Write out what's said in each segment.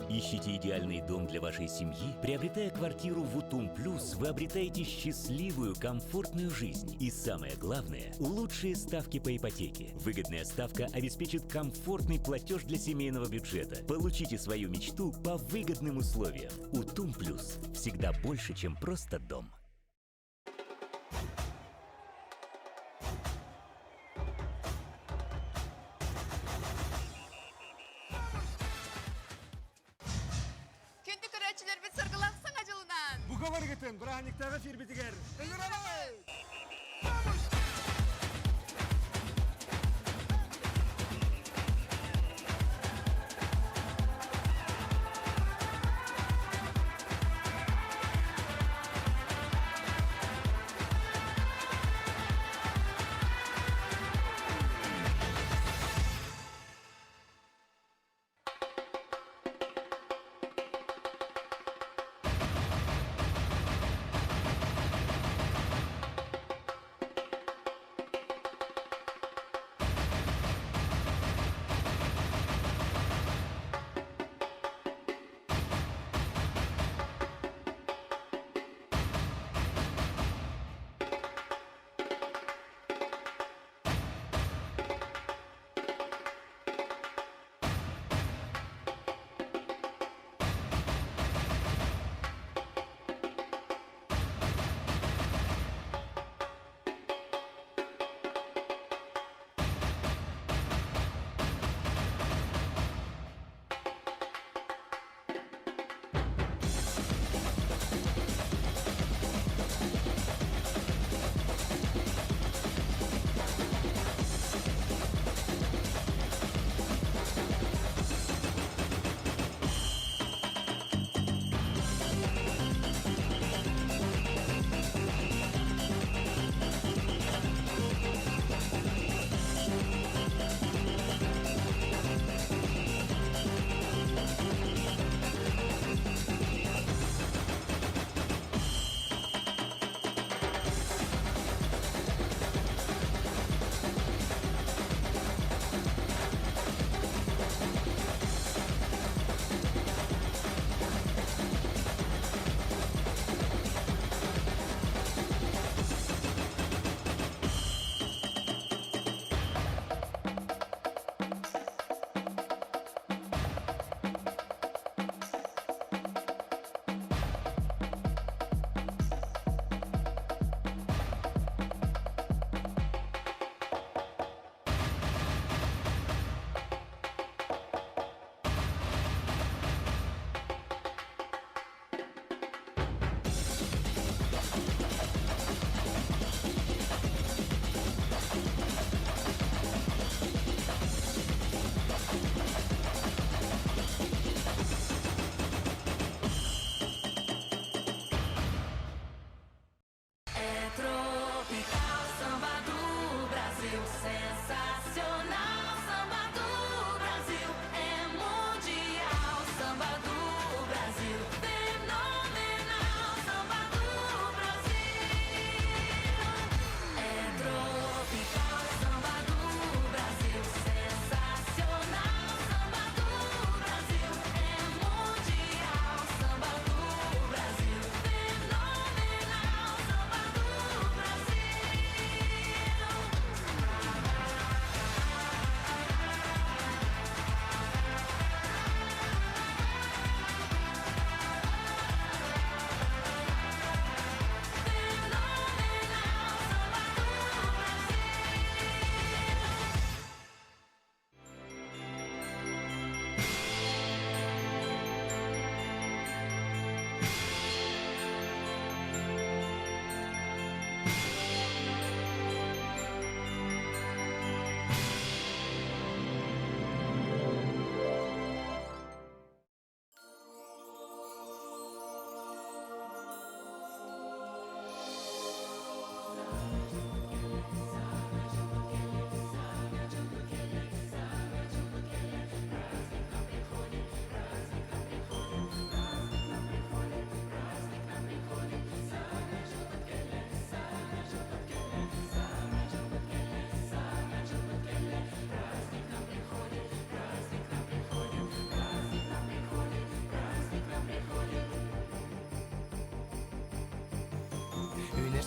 Ищите идеальный дом для вашей семьи? Приобретая квартиру в Утум Плюс, вы обретаете счастливую, комфортную жизнь. И самое главное – лучшие ставки по ипотеке. Выгодная ставка обеспечит комфортный платеж для семейного бюджета. Получите свою мечту по выгодным условиям. Утум Плюс. Всегда больше, чем просто дом. Күндү көрөөччүлэрбит саргылаах саҥа дьылынан! Бука барыгытын бырааһынньыктааҕы эфирбитигэр ыҥырабыт!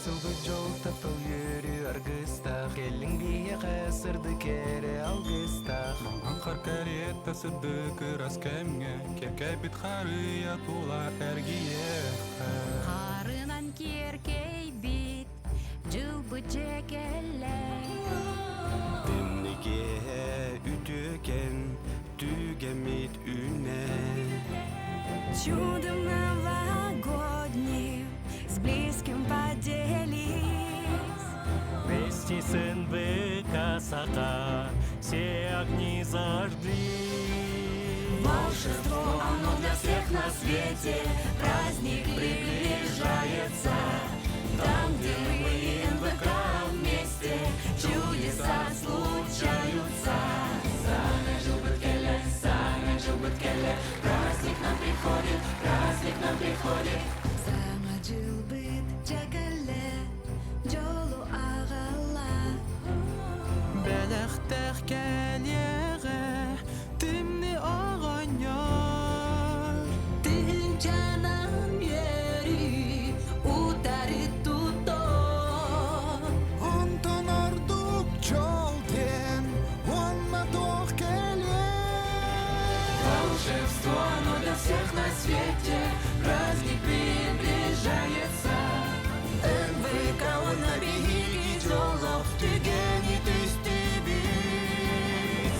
сылбыт дьол таптал үөрүү аргыстаах, Кэллиҥ биһиэхэ сырдык эрэ алгыстаах. Маҥан хар кэриэтэ сырдык ырас кэмҥэ, Кэркэйбит харыйа тула эргийиэххэ. Харынан киэркэйбит, дьылбыт дьэ кэллэ. Тымныы киэһэ үтүөкэн, түгэммит үүннэ. Чудом новогодним с близким поделись. Вместе с НВК Саха все огни зажгли. Волшебство, оно для всех на свете, праздник приближается. Там, где мы и НВК вместе, чудеса случаются. Саҥа дьылбыт кэллэ, саҥа дьылбыт кэллэ, праздник нам приходит, праздник нам приходит. Саҥа дьылбыт дьэ кэллэ, дьолу аҕалла. Бэлэхтээх кэлиэҕэ тымныы оҕонньор. Тыһыынчанан үөрүү утары тутар. Онтон ордук дьол диэн, уонна туох кэлиэй. Волшебство, оно для всех на свете, праздник приближается. НВК уонна биһиги дьоллоох түгэни түстүүбүт.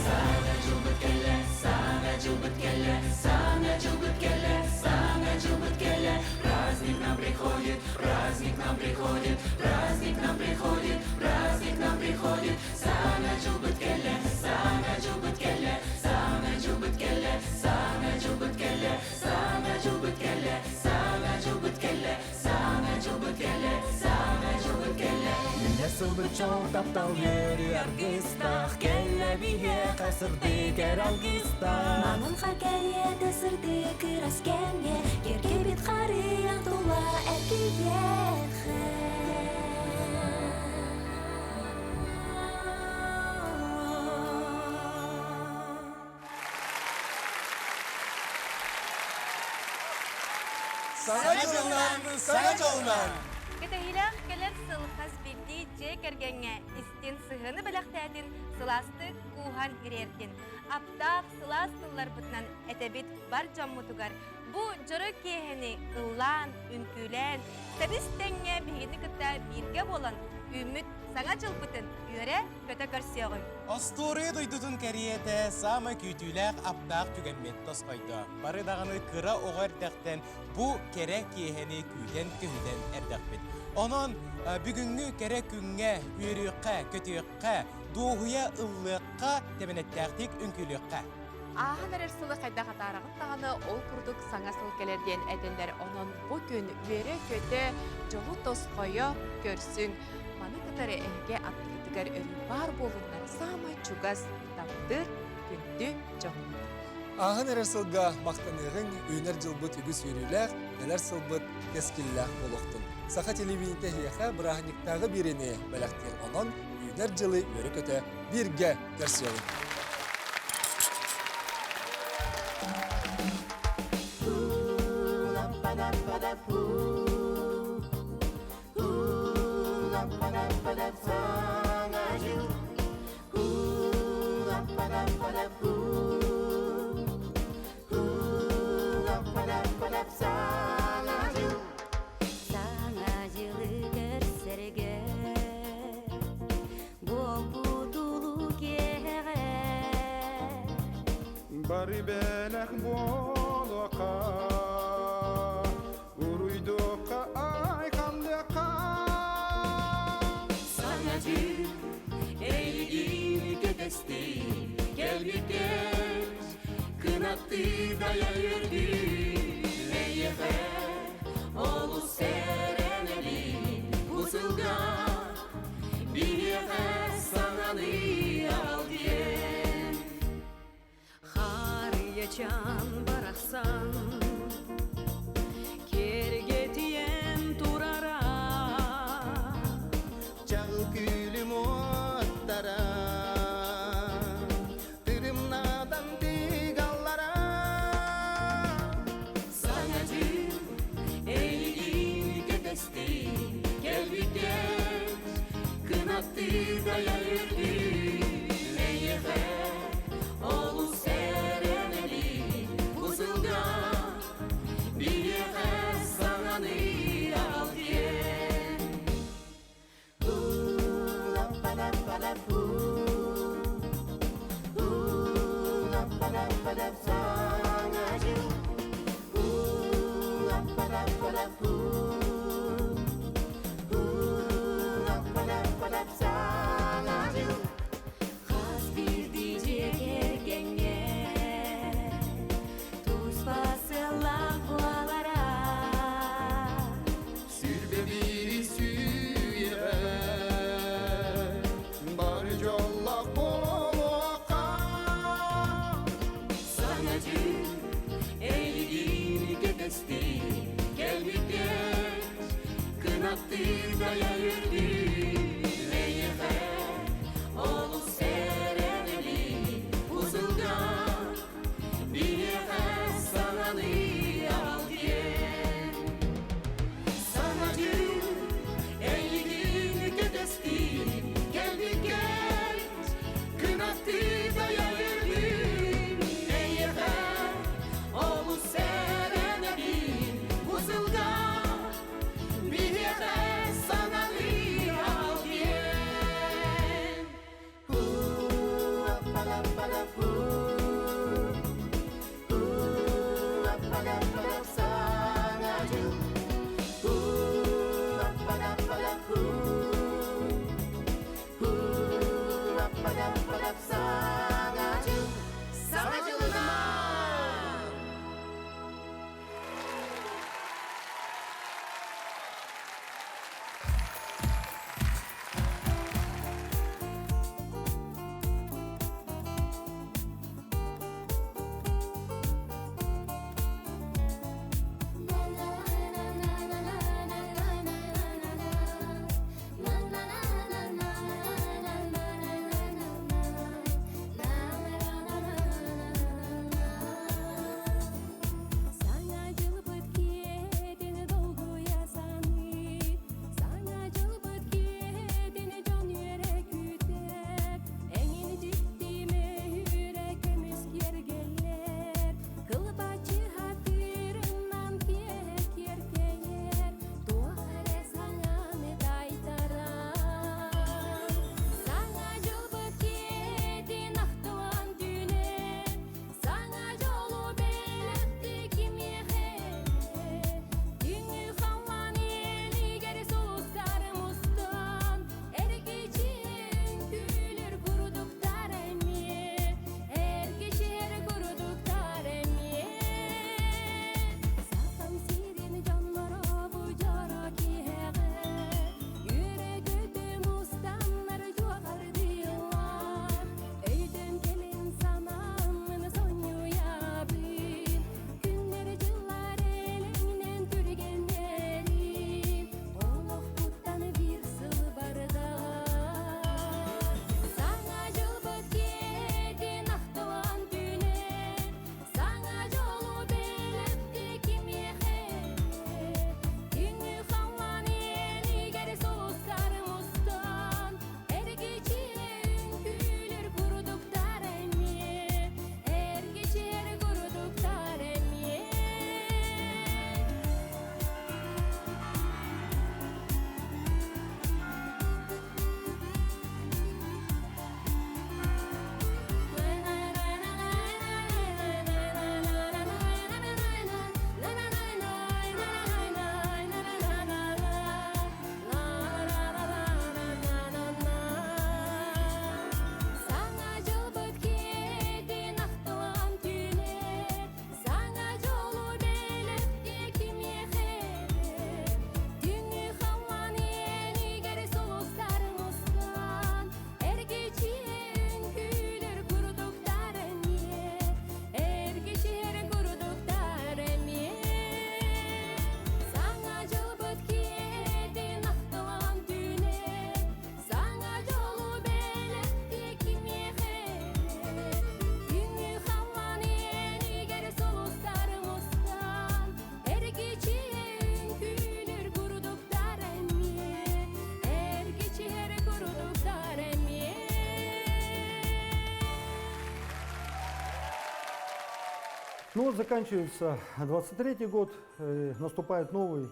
Саҥа дьылбыт кэллэ, саҥа дьылбыт кэллэ, саҥа дьылбыт кэллэ, саҥа дьылбыт кэллэ. Праздник нам приходит, праздник нам приходит, праздник нам приходит, праздник нам приходит. Саҥа дьылбыт кэллэ, саҥа дьылбыт кэллэ, саҥа дьылбыт кэллэ, саҥа дьылбыт кэллэ, саҥа дьылбыт кэллэ, саҥа дьылбыт кэллэ, саҥа дьылбыт кэллэ, саҥа дьылбыт кэллэ. Үүнэр сылбыт дьол таптал үөрүү аргыстаах, Кэллэ биһиэхэ сырдык эрэ алгыстаах. Маҥан хаар кэриэтэ сырдык ыраас кэмҥэ, киэркэйбит харыйа тула эргийиэххэ. Саҥа дьылынан, саҥа дьолунан! Кэтэһиилээх кэлэр сыл хас биирдии дьиэ кэргэҥҥэ истин сыһыаны бэлэхтээтин, сылаастык кууһан ириэртин. Аптаах сылаас тылларбытынан этэбит бар дьоммутугар бу дьоро киэһэни ыллаан, үҥкүүлээн, тэбис тэҥҥэ биһигини кытта бииргэ буолан үүммүт саҥа дьылбытын үөрэ-көтө көрсүөҕүҥ. Остуоруйа дойдутун кэриэтэ саамай күүтүүлээх аптаах түгэммит тосхойдо. Бары даҕаны кыра оҕо эрдэхтэн бу кэрэ киэһэни күүтэн-көһүтэн эрдэхпит. Онон бүгүҥҥү кэрэ күҥҥэ үөрүөххэ, көтүөххэ, дуоһуйа ыллыахха, тэбэнэттээхтик үҥкүүлүөххэ. Ааһан эрэр сылы хайдах атаараҕыт даҕаны ол курдук саҥа сыл кэлэр диэн этэллэр. Онон бу күн үөрэ-көтө, дьолу тосхойо көрсүҥ. Маны кытары эһиги аттыгытыгар өрүү баар буолуннар саамай чугас, таптыыр, күндү дьоҥҥут. Ааһан эрэр сылга махтаныаҕыҥ, үүнэр дьылбыт үгүс үөрүүлээх, кэлэр сылбыт кэскиллээх буолуохтун. Саха телевидениетэ эһиэхэ бырааһынньыктааҕы биэриини бэлэхтиир. Онон үүнэр дьылы үөрэ-көтө бииргэ көрсүөҕүҥ. Саҥа дьылы көрсөргө буолбут улуу киэһэҕэ Бары бэлэх буолуохха, уруйдуохха айхаллыахха. Саҥа дьыл эйигин кэтэстин, кэлбиккэр кынаттыы дайа үөрдүн. Эйиэхэ олус эрэнэбин, бу сылга биһиэхэ саҥаны аҕал диэн. Харыйачаан барахсан киэргэтийэн турара. Чаҕыл күлүм уоттара, тырымнадан тыгаллара. Дайа үрдүү эйиэхэ олус эрэнэбит бу сылга биһиэхэ саҥаны аҕал диэн. Ла-па-да-па-да-пу. Ла-па-да-па-да саҥа дьыл. Ла-па-да-па-да-пу. Ла-па-да-па-да саҥа. Ну вот заканчивается 23 год, наступает новый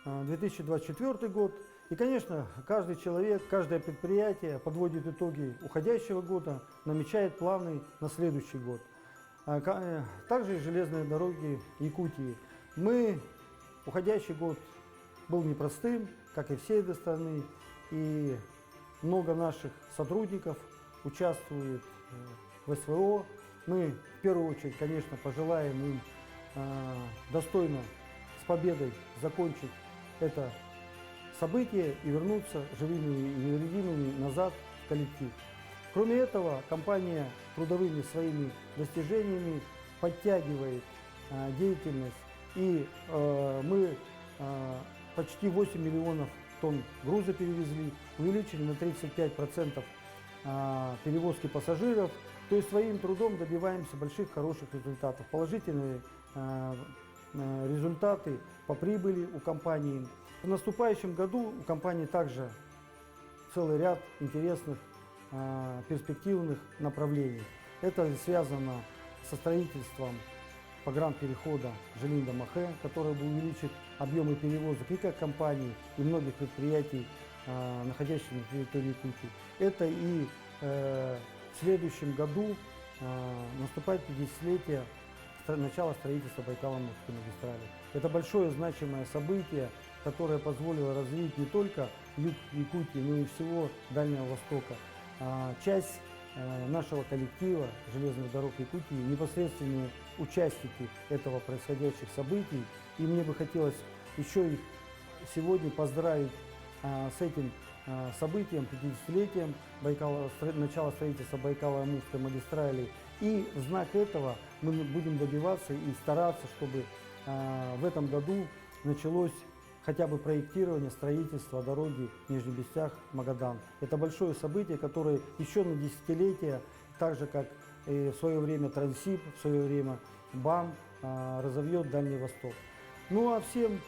2024 год. И, конечно, каждый человек, каждое предприятие подводит итоги уходящего года, намечает планы на следующий год. Также и железные дороги Якутии. Мы, уходящий год был непростым, как и всей этой страны, и много наших сотрудников участвует в СВО. Мы, в первую очередь, конечно, пожелаем им достойно с победой закончить это событие и вернуться живыми и невредимыми назад в коллектив. Кроме этого, компания трудовыми своими достижениями подтягивает деятельность, и мы почти 8 миллионов тонн груза перевезли, увеличили на 35% перевозки пассажиров. То есть своим трудом добиваемся больших хороших результатов. Положительные результаты по прибыли у компании. В наступающем году у компании также целый ряд интересных перспективных направлений. Это связано со строительством погранперехода Жилинда-Махэ, который бы увеличит объемы перевозок и как компании, и многих предприятий, находящихся на территории Якутии. Это и в следующем году наступает 50-летие начала строительства Байкало-Амурской магистрали. Это большое значимое событие, которое позволило развить не только юг Якутии, но и всего Дальнего Востока. Часть нашего коллектива железных дорог Якутии непосредственные участники этого происходящих событий. И мне бы хотелось еще их сегодня поздравить с этим событием, 50-летием начала строительства Байкало-Амурской магистрали. И в знак этого мы будем добиваться и стараться, чтобы в этом году началось хотя бы проектирование строительства дороги Нижний Бестях-Магадан. Это большое событие, которое еще на десятилетия, так же как и в свое время Транссиб, в свое время БАМ, разовьет Дальний Восток. Ну а всем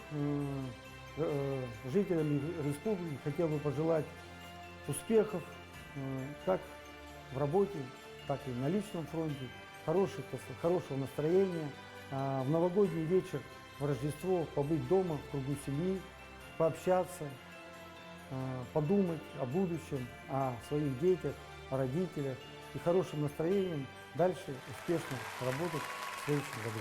жителям республики хотел бы пожелать успехов как в работе, так и на личном фронте, хорошего настроения. В новогодний вечер, в Рождество побыть дома, в кругу семьи, пообщаться, подумать о будущем, о своих детях, о родителях и хорошим настроением дальше успешно работать в следующем году.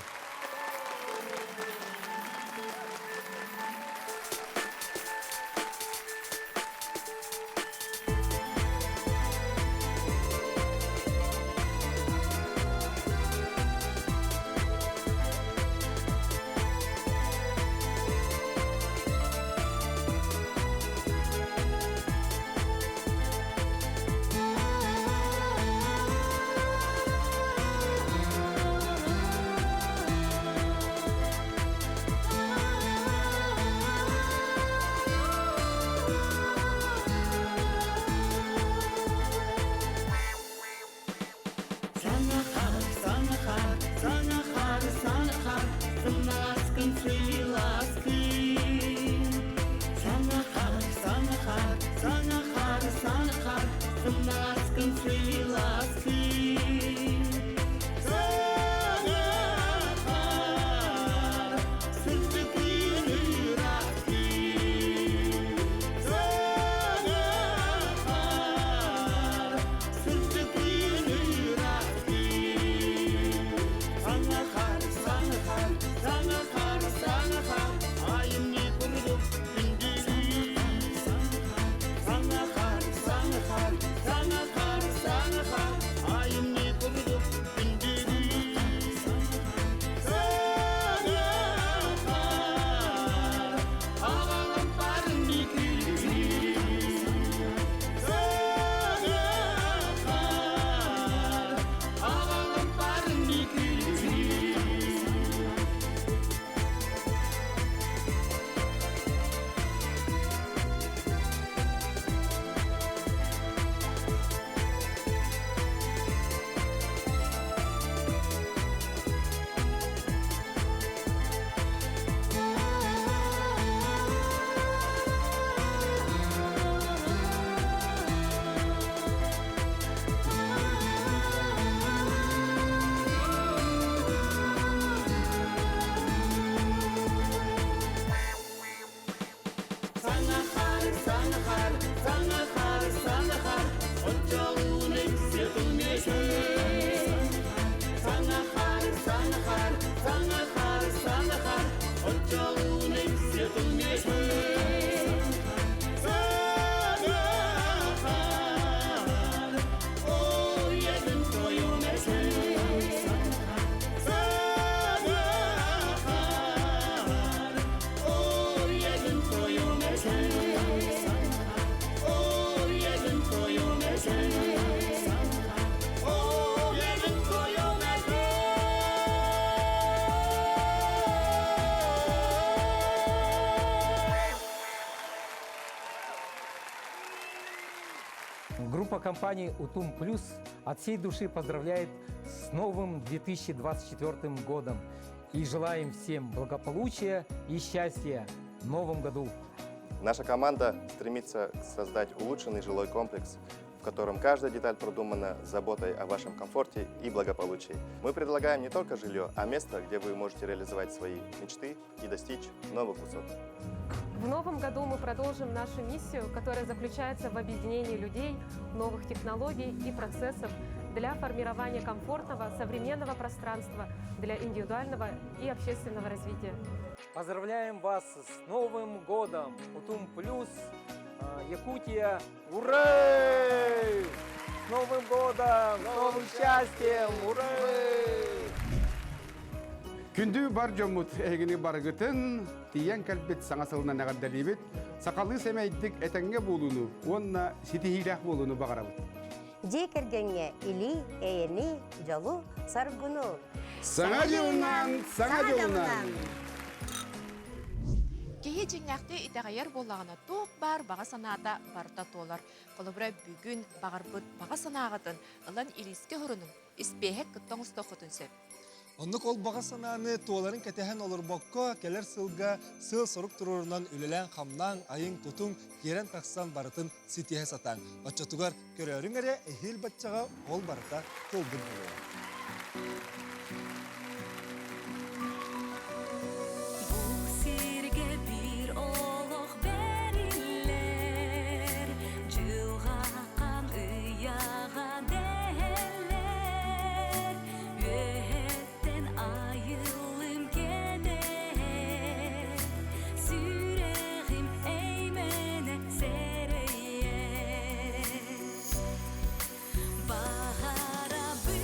Саңахар, саңахар, саңахар. Группа компаний «Утум Плюс» от всей души поздравляет с новым 2024 годом и желаем всем благополучия и счастья в новом году. Наша команда стремится создать улучшенный жилой комплекс, в котором каждая деталь продумана с заботой о вашем комфорте и благополучии. Мы предлагаем не только жилье, а место, где вы можете реализовать свои мечты и достичь новых высот. В новом году мы продолжим нашу миссию, которая заключается в объединении людей, новых технологий и процессов для формирования комфортного современного пространства для индивидуального и общественного развития. Поздравляем вас с Новым годом! Утум Плюс, Якутия, ура! С Новым годом! С новым счастьем! Ура! Күндү бар дьоммут эһигини барыгытын тиийэн кэлбит саҥа сылынан эҕэрдэлиибит, сахалыы сэмэйдик этэҥҥэ буолууну уонна ситиһиилээх буолууну баҕарабыт. Дьиэ кэргэҥҥэ или, эйэни, дьолу, саргыны. Саҥа дьылынан, саҥа дьылынан! Киһи дьиҥнээхтии итэҕэйэр буоллаҕына, туох баар баҕа санаата барыта туолар. Холобура, бүгүн баҕарбыт баҕа санааҕытын ылан илиискэ уһурунуҥ, испиэһэк кытта оҥостуоххутун сөп. Оннук ол баҕа санааны туоларын кэтэһэн олорбокко, кэлэр сылга сыал-сорук туруорунан үлэлээн-хамнаан, айыҥ-тутуҥ, киирэн тахсан барытын ситиһэ сатааҥ. Оччотугар көрөөрүҥ эрэ, эһиил баччаҕа ол барыта туолбут буолуоҕа. Бу сиргэ биир олох бэриллэр, дьылҕа хаан ыйаҕа дэһэллэр. Үөһэттэн айыллым кэнэр, сүрэҕим эймэнэ сэрэйэр. Баҕарабын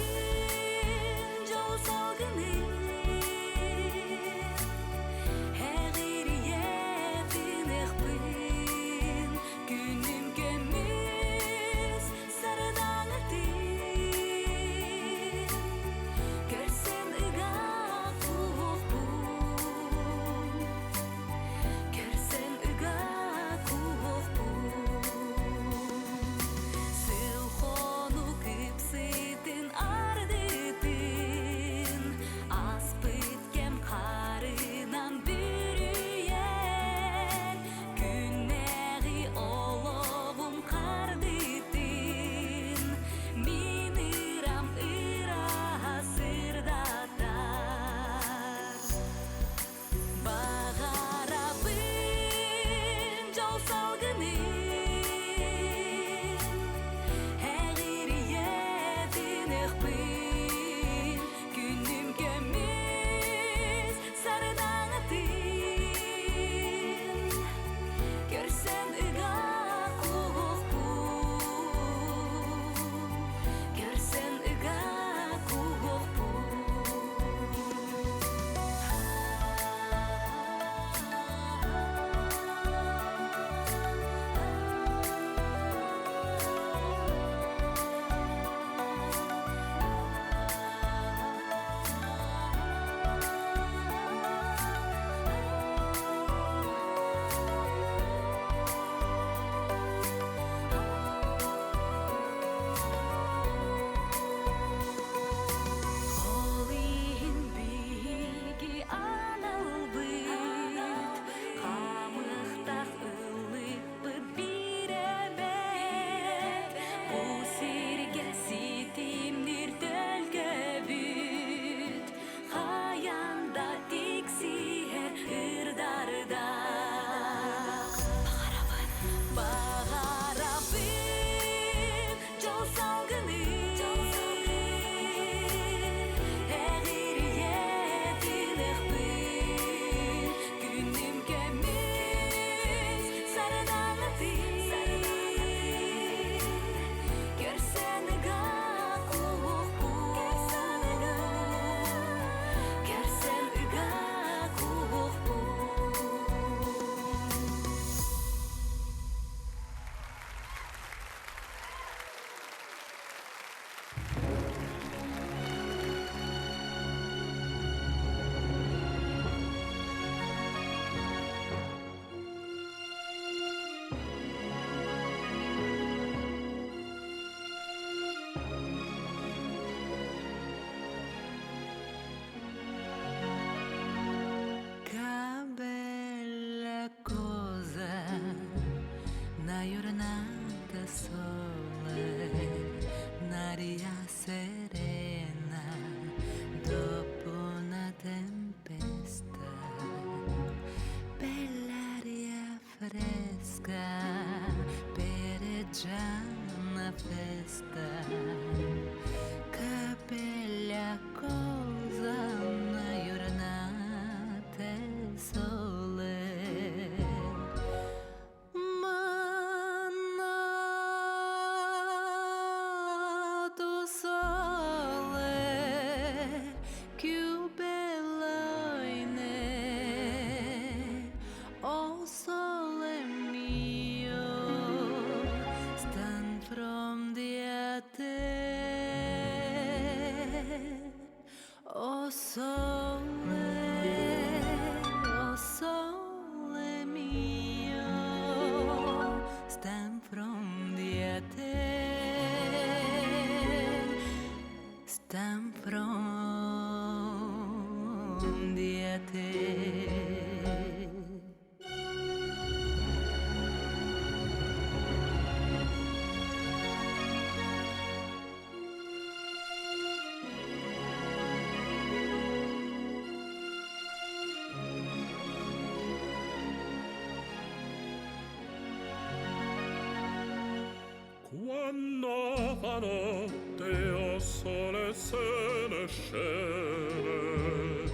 fa notte o sole se ne scende,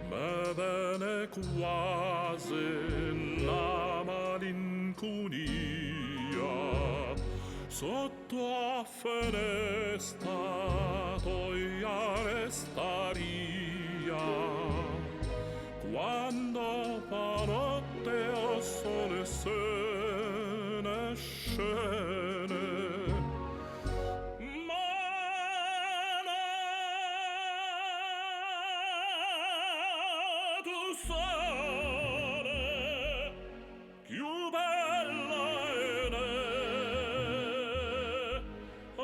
ma bene quasi una malinconia sotto a fenestra toia restaria. Quando fa notte o sole se ne scende. Ma tu sole più bella e ne o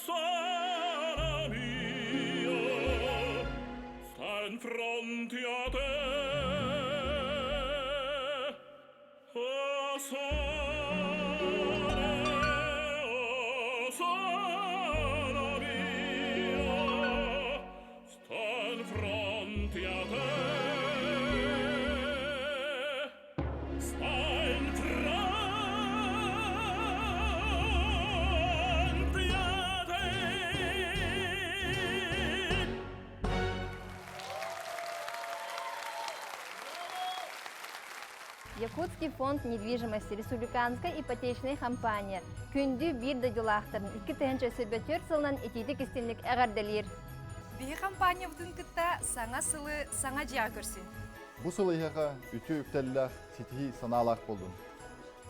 sole mio sta in fronte a te o sole o sole mio sta in fronte a te sta in fronte a te. Якутский фонд недвижимости республиканскай ипотечнай компания күндү биир дойдулаахтарын 2024 сылынан итиитик-истиҥник эҕэрдэлиир. Биһи компаниябытын кытта саҥа сылы саҥа дьиэҕэ көрсүн. Бу сыл эһиэхэ үтүө үктэллээх, ситиһии санаалаах буоллун.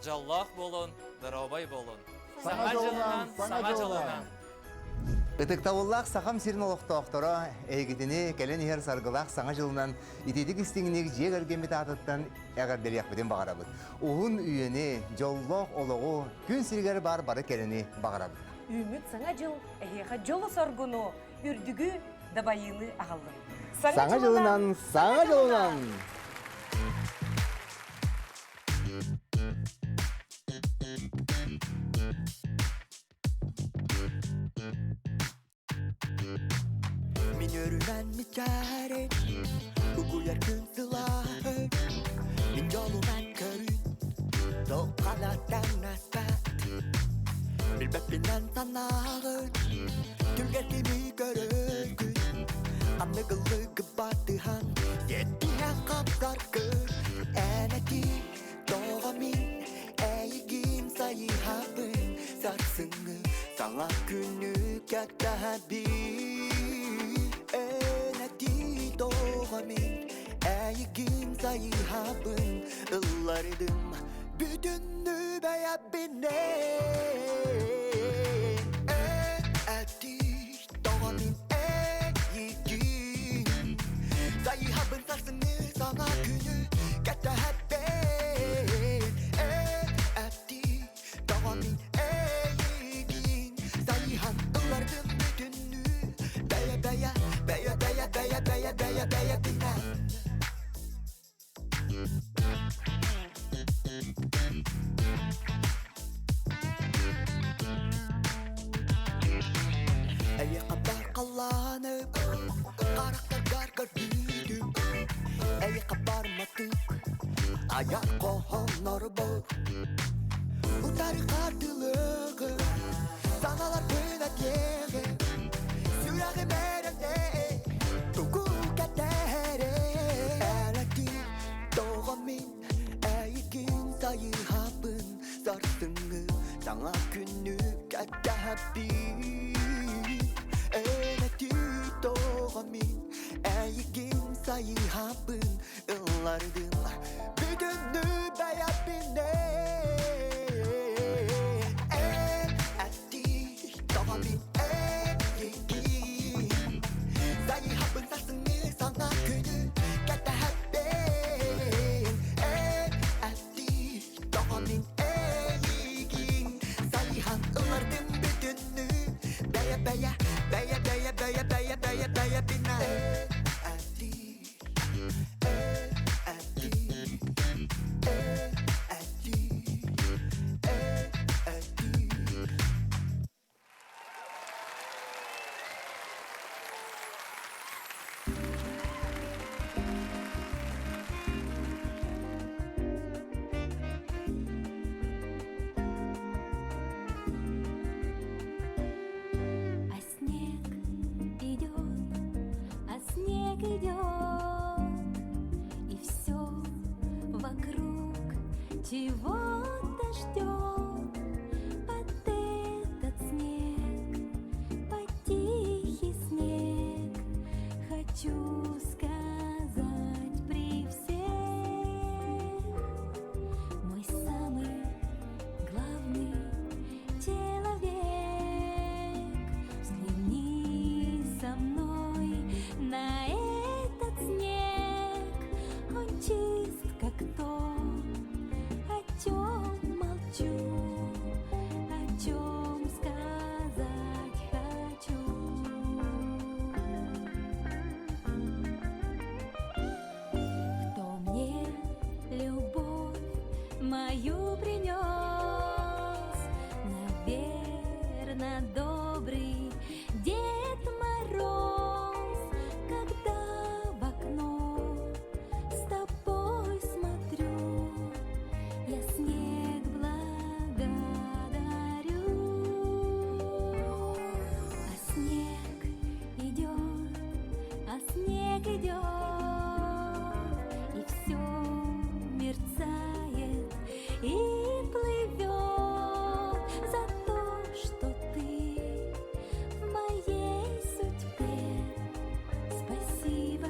Дьоллоох буолун, доруобай буолун. Саҥа дьолунан, саҥа дьолунан! Ытыктабыллаах Сахам сирин олохтоохторо, эһигитини кэлэн иһэр саргылаах Саҥа дьылынан итиитик истиҥник дьиэ кэргэммит аатыттан эҕэрдэлиэхпитин баҕарабыт. Уһун үйэни, дьоллоох олоҕу, күн сиригэр баар бары кэрэни баҕарабыт. Үүммүт Саҥа дьыл эһиэхэ дьолу-соргуну, үрдүгү дабайыыны аҕаллын. Саҥа дьылынан, Саҥа дьылынан! Мин өрүнэн мичээрин, угуйар күн сылааһын, Мин дьолунан көрүн, тоққанаттан аспат. Билбэппинэн санааҕын, түлгэр кими көрөргүн, Аныгылыгы батыһан, сиэттиһэн хапсаргын. Эн этиий, тоҕо мин эйигин сайыһабын, Сарсыҥҥы саҥа күнү кэтэһэбин. Эн этиий, тоҕо мин эйигин сайыһабын, Ыллардым бүтүннүү бэйэбинэн. Эн этиий, тоҕо мин эйигин сайыһабын, Сарсыҥҥы саҥа күнү кэтэһэбин. Эн этиий, тоҕо мин эйигин сайыһан ыллардым бүтүннүү бэйэ бэйэ бэйэ бэйэ бэйэ бэйэ бэйэ бэйэбинэн. Эйиэхэ бар халлаанып, харахтаргар көрдүүтүм. Эйиэхэ барматык, айар хоһооннорбор. Утары хардылыгы, саҥаларбын этиэҕим. Сүрэҕим эрэнэ, тугу кэтэһэрэ. Эрэтии, тоҕо мин эйигин сайыһабын, Сарсыҥҥы саҥа күнү кэтэһэбин. Эрэтии, тоҕо мин эйигин сайыһабын, Ыллардым бүтүннүү бэйэбинэн. Эн этии, тоҕо мин эйигин сайыһабын, Сарсыҥҥы саҥа күнү кэтэһэбин. Эн этии, тоҕо мин эйигин сайыһан ыллардым бүтүннүү бэйэ бэйэ бэйэ бэйэ бэйэ бэйэ бэйэ бэйэбинэн. Эн этии, эн этии. идет, и все вокруг чего-то ждет. Под этот снег, под тихий снег хочу сказать при всех: мой самый главный человек, взгляни со мной на этот снег, он чист, как то, о чем молчу, о чем сказать хочу. Кто мне любовь мою принес, наверно, добрый Дед Мороз, когда в окно с тобой смотрю, я снег благодарю. А снег идет, а снег идет, и все мерцает и плывет за то, что ты в моей судьбе. Спасибо,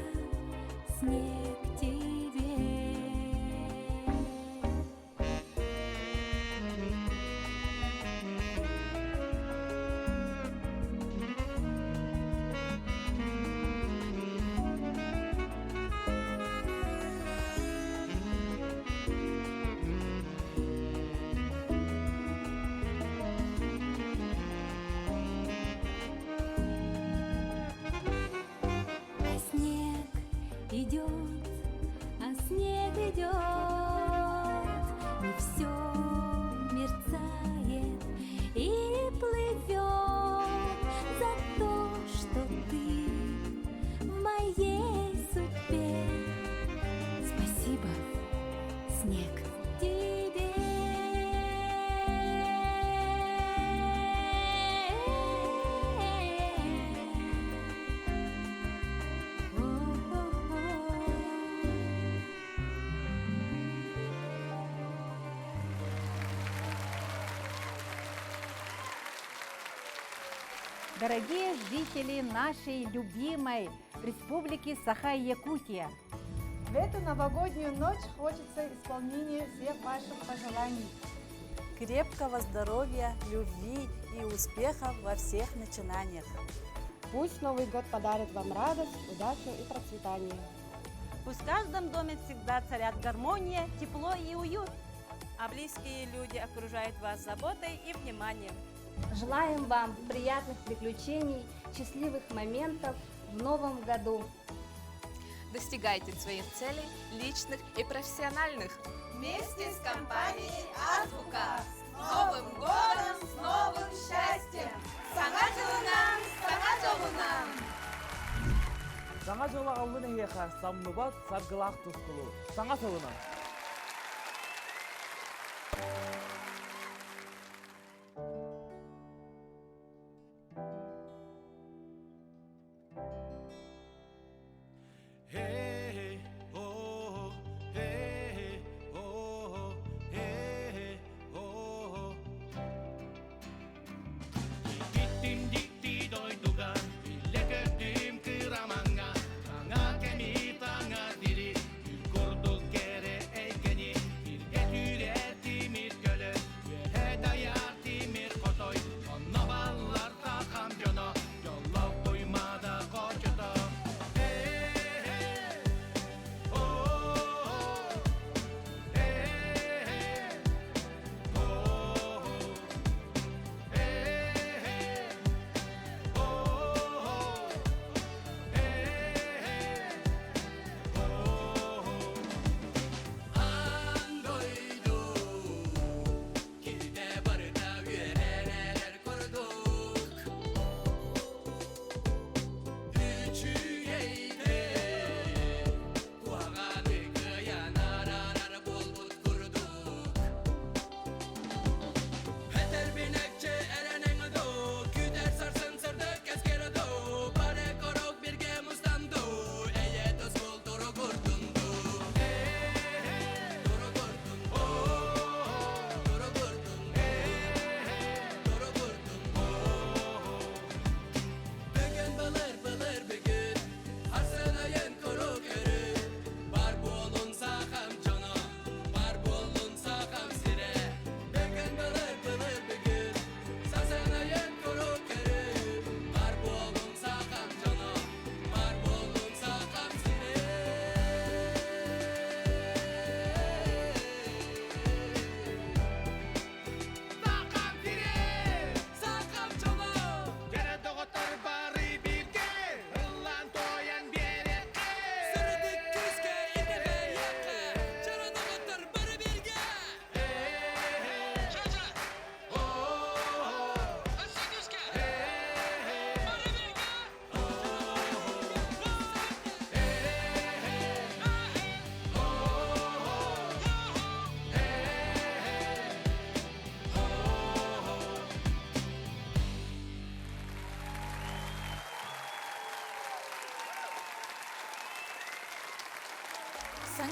снег, тебе. А снег идет, а снег идет, и все мерцает и плывет за то, что ты в моей судьбе. Спасибо, снег, тебе. Дорогие жители нашей любимой республики Саха-Якутия, В эту новогоднюю ночь хочется исполнения всех ваших пожеланий. Крепкого здоровья, любви и успехов во всех начинаниях. Пусть Новый год подарит вам радость, удачу и процветание. Пусть в каждом доме всегда царят гармония, тепло и уют. А близкие люди окружают вас заботой и вниманием. Желаем вам приятных приключений, счастливых моментов в новом году. Достигайте своих целей, личных и профессиональных. Вместе с компанией «Азбука». С Новым годом, с новым счастьем! Саҥа дьылынан, саҥа дьолунан! Саҥа дьыл аҕаллын эһиэхэ самныбат саргылаах тускулу. Саҥа сылынан! Hey, oh, hey, oh, hey, oh. Киттим дикти дойдуга, Иле көрдүм кырамаңа, Саҥа кэми таҥа дири, Курдук кэрэ эйгэни, Тиргэ түүрэр тимир көлө.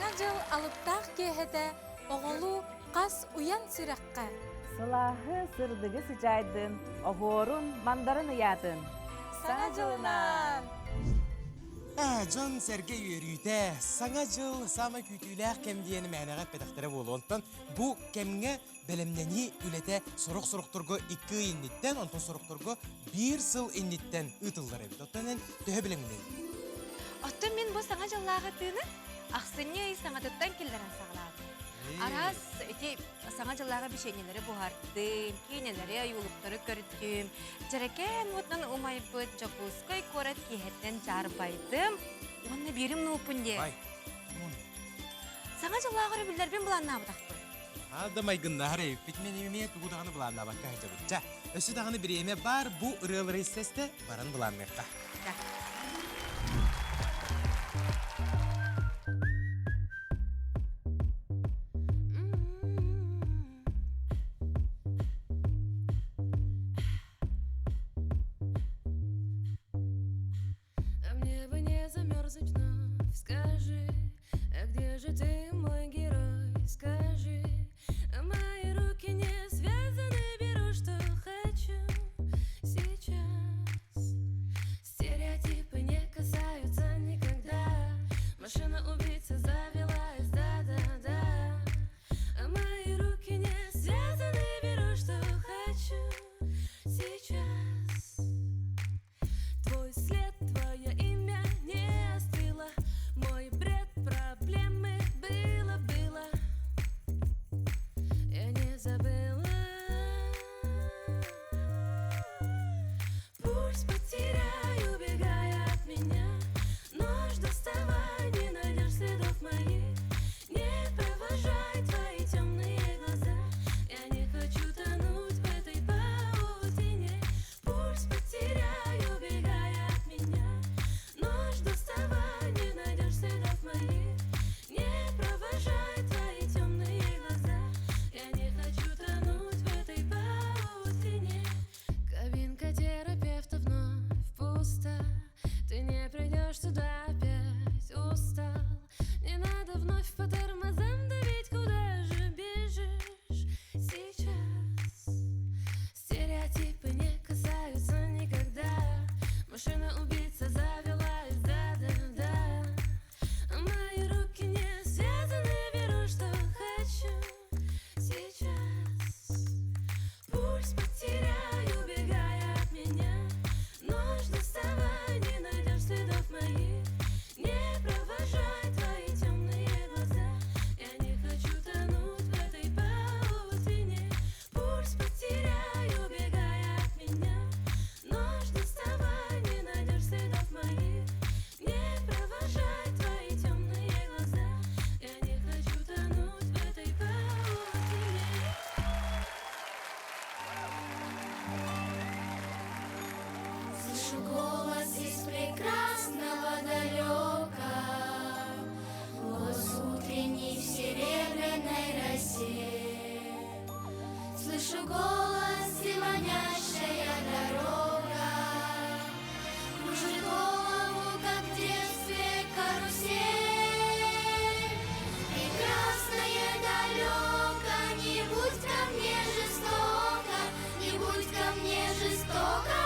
Саҥа дьыл алыптаах киэһэтэ оҕолуу хас уйан сүрэххэ. Сылааһы, сырдыгы сыдьаайдын, оһуорун, мандарын ыйаатын. Саҥа дьылынан! Дьон-сэргэ үөрүүтэ, Саҥа дьыл саамай күүтүүлээх кэм диэн мээнэҕэ эппэтэхтэрэ буолуо. Онтон бу кэмҥэ бэлэмнэнии үлэтэ сорох-сорохторго икки ый инниттэн, онтон сорохторго биир сыл инниттэн ыытыллар эбит. Оттон эн төһө бэлэмнэнэбит? Оттон мин бу Саҥа дьыллааҕы тыыны ахсынньы ый саҥатыттан киллэрэн саҕалаатым. Араас ити Саҥа дьыллааҕы бичиэнньэлэри буһардым, киинэлэри, ойуулуктары көрдүм. Дьэрэкээн уотунан умайбыт Дьокуускай куорат киэһэттэн дьаарбайдым уонна биирим нууппун диэ. Саҥа дьыллааҕы өрөбүллэрбин былааннаабатахпын. Аал да майгыннаһар эбиппит мин эмиэ тугу даҕаны былааннаабакка сылдьабыт. Чэ, өссө даҕаны бириэмэ баар бу ырыалары истэстэ баран былаанныахха. А мне бы не замерзнуть вновь, скажи, а где же ты, мой герой, скажи, а мои руки не связаны, беру, что хочу сейчас. Стереотипы не касаются никогда, машина-убийца завелась, да-да-да. А мои руки не связаны, беру, что хочу сейчас. Твой след, твое имя не остыло, мой бред, проблемы было, было. Я не забыла. Пульс потеряй, убегая от меня. Нож доставай, не найдешь следов моих. Не провожай твои темные глаза. Я не хочу тонуть в этой паутине. Пульс потеряй, убегая от меня. Нож доставай, не найдешь следов моих. Не провожай твои темные глаза. Я не хочу тонуть в этой паутине. Кабинка терапевта вновь пуста. Ты не придешь сюда опять, устал. Не надо вновь по тормозам давить, куда же бежишь сейчас? Стереотипы не касаются никогда. Машина-убийца завелась, да-да-да. Мои руки не связаны, беру, что хочу сейчас. Пульс потеряй, убегая от меня. Нож доставай, не найдешь следов моих. Не провожай твои темные глаза. Я не хочу тонуть в этой паутине. Пульс потеряй, убегая от меня. Нож доставай, не найдешь следов моих. Не провожай твои темные глаза. Я не хочу тонуть в этой паутине. Слышу голос из прекрасного далека, Голос утренний в серебряной росе. Слышу голос и манящая дорога Кружит голову, как в детстве карусель. Прекрасное далеко, не будь ко мне жестоко, не будь ко мне жестоко,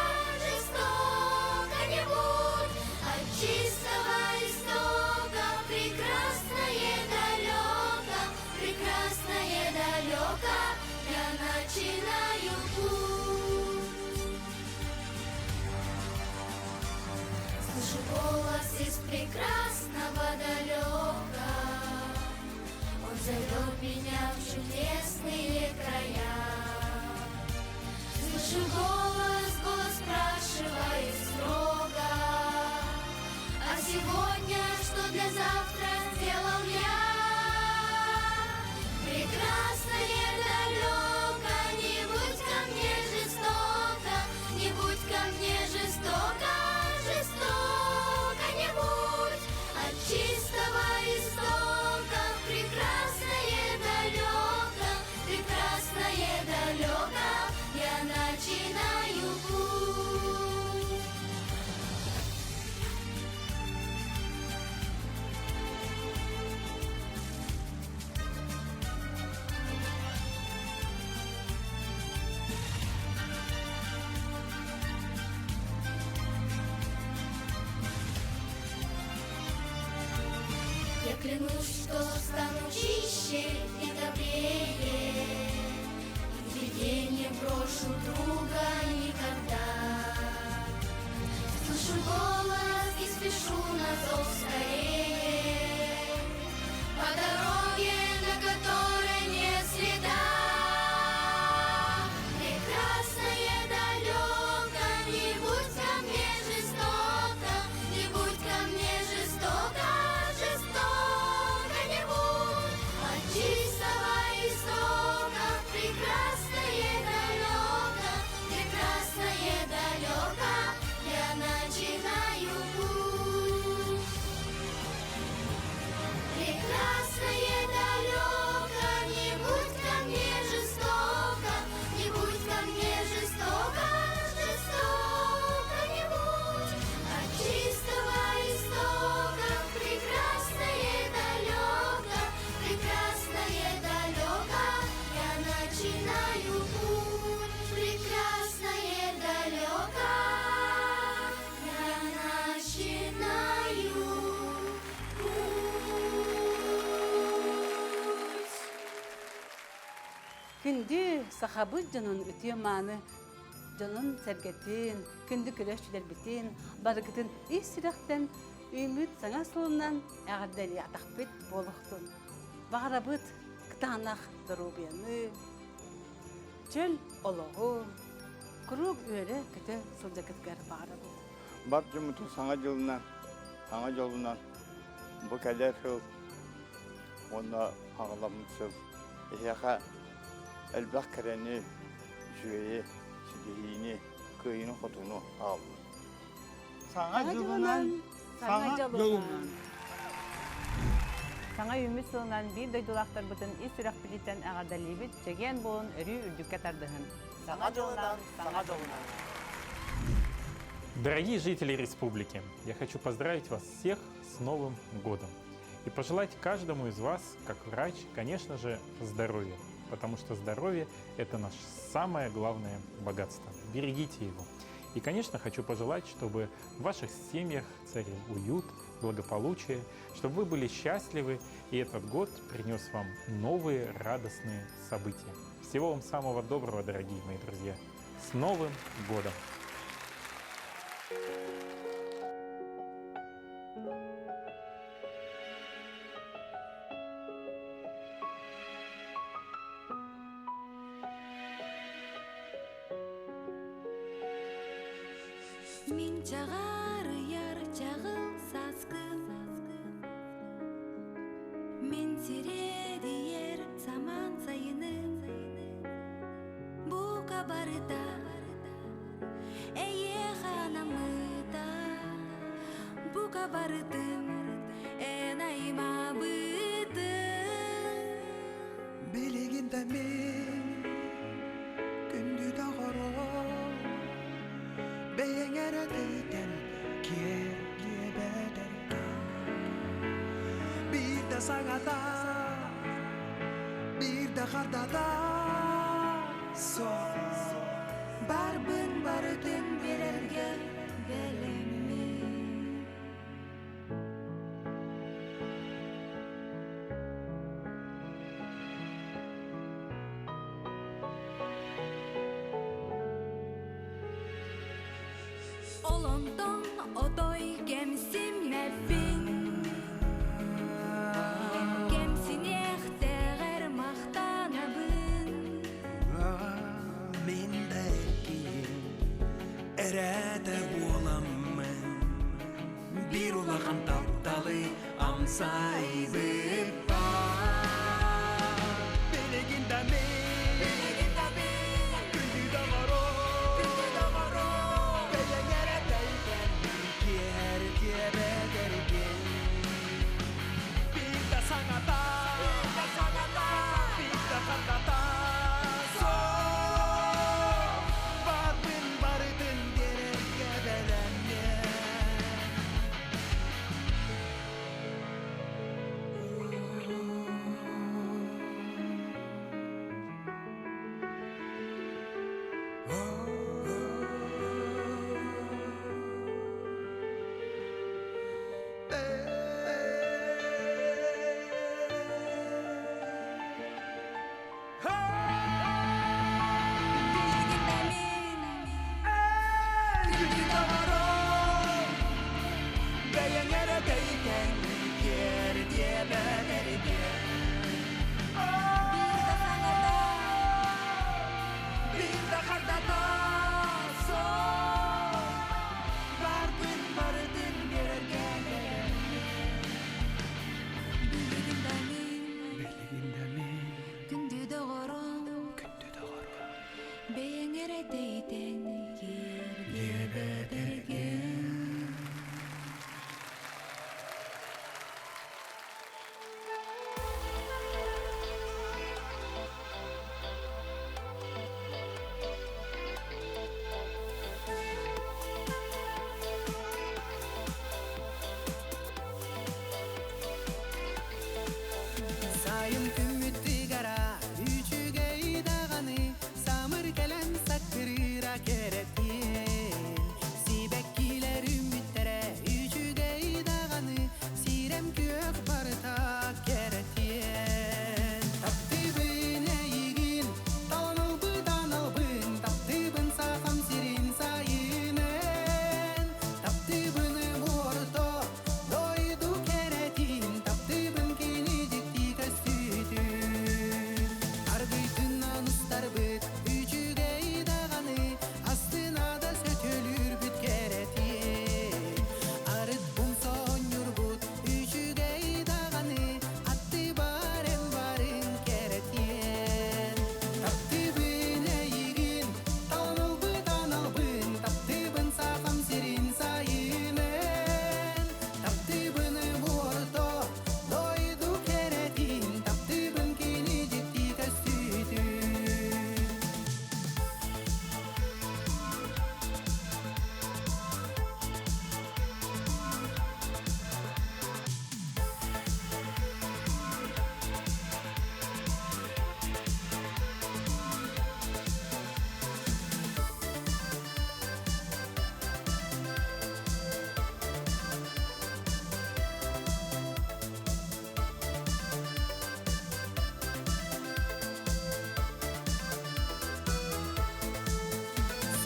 жестоко не будь. От чистого истока прекрасное далеко, прекрасное далеко, я начинаю путь. Слышу голос из прекрасного далека, Он зовет меня в чудесные края. Слышу голос, голос спрашивает строго, А сегодня что для завтра сделал я? Прекрасное далеко, не будь ко мне жестоко, не будь ко мне жестоко, жестоко не будь. От чистого истока прекрасное далеко, прекрасное далеко, я начинаю путь. Клянусь, что стану чище и добрее, И в беде не брошу друга никогда. Слышу голос и спешу на зов скорее, По дороге, на которой нет следа. Прекрасное далеко, не будь ко мне жестоко, не будь ко мне жестоко, жестоко не будь. От чистого истока в прекрасное далеко, прекрасное далеко я начинаю путь. Прекрасное далеко, не будь ко мне жестоко, не будь ко мне жестоко, жестоко не будь. От чистого истока в прекрасное далеко, прекрасное далеко я начинаю путь. Прекрасное далеко я начинаю Күндү сахабыт дьонун үтүө мааны дьонун сэргэтин, күндү көрөөччүлэрбитин, барыгытын ис сүрэхтэн үүммүт саҥа сылынан эҕэрдэлиэхтэхпит буолуохтун. Баҕарабыт кытаанах доруобуйаны, чөл олоҕу, куруук үөрэ-көтө сылдьаргытыгар баҕарабыт. Бар дьоммутун саҥа дьылынан, саҥа дьолунан бу кэлэр сыл уонна хаҕаламмыт сыл эһиэхэ элбэх кэрэни, үчүгэйи, ситиһиини, кыайыыны-хотууну аҕаллын. Саҥа дьылынан, саҥа дьолунан. Саҥа үүммүт сылынан биир дойдулаахтарбытын ис сүрэхпититтэн эҕэрдэлиибит, чэгиэн буолун, өрүү үрдүккэ тардыһын. Саҥа дьылынан, саҥа дьолунан. Дорогие жители республики, я хочу поздравить вас всех с Новым годом и пожелать каждому из вас, как врач, конечно же, здоровья, потому что здоровье – это наше самое главное богатство. Берегите его. И, конечно, хочу пожелать, чтобы в ваших семьях царил уют, благополучие, чтобы вы были счастливы, и этот год принес вам новые радостные события. Всего вам самого доброго, дорогие мои друзья. С Новым годом! Мин чаҕаарыйар чаҕыл сааскым, Мин сирэдийэр самаан сайыным, Бука барыта эйиэхэ анаммыта, Бука барытын эн аймаабытыҥ. Билигин да мин күндү доҕорум бэйэҥ эрэ тыытан киэр диэбэтэргин биир да саҥата биир да хардата суох Барбын барытын биэрэргэ бэлэммин. Ол онтон отой кэмсиммэппин Кэмсиниэхтээҕэр махтанабын Мин да эркиин эрээтэ буоламмын биир улахан тапталы амсайбыппа Билигин да мин Билигин да мин Күндү доҕорум Күндү доҕорум Бэйэҥ эрэ тэйбэн киэр диэбэтэргин Сайын күммүт тыгара үчүгэй даҕаны, Самыр кэлэн саккырыыра кэрэтиэн. Сибэккилэр үүммүттэрэ үчүгэй даҕаны, Сирэм күөх барыта кэрэтиэн. Таптыыбын эйигин, талан ылбыт Таптыыбын сахам сирин сайынын. Таптыыбын орто дойду кэрэтин, Таптыыбын кини дьикти көстүүтүн. Аргыйтынан устарбыт үчүгэй даҕаны, Астына да сөтөлүүрбүт кэрэтиэн. Арыт умсонньурбут үчүгэй даҕаны, Аттыбар эн барын кэрэтиэн. Таптыыбын эйигин, талан ылбыт аналбын, Таптыыбын сахам сирин сайынын. Таптыыбын орто дойду кэрэтин, Таптыыбын кини дьикти көстүүтүн.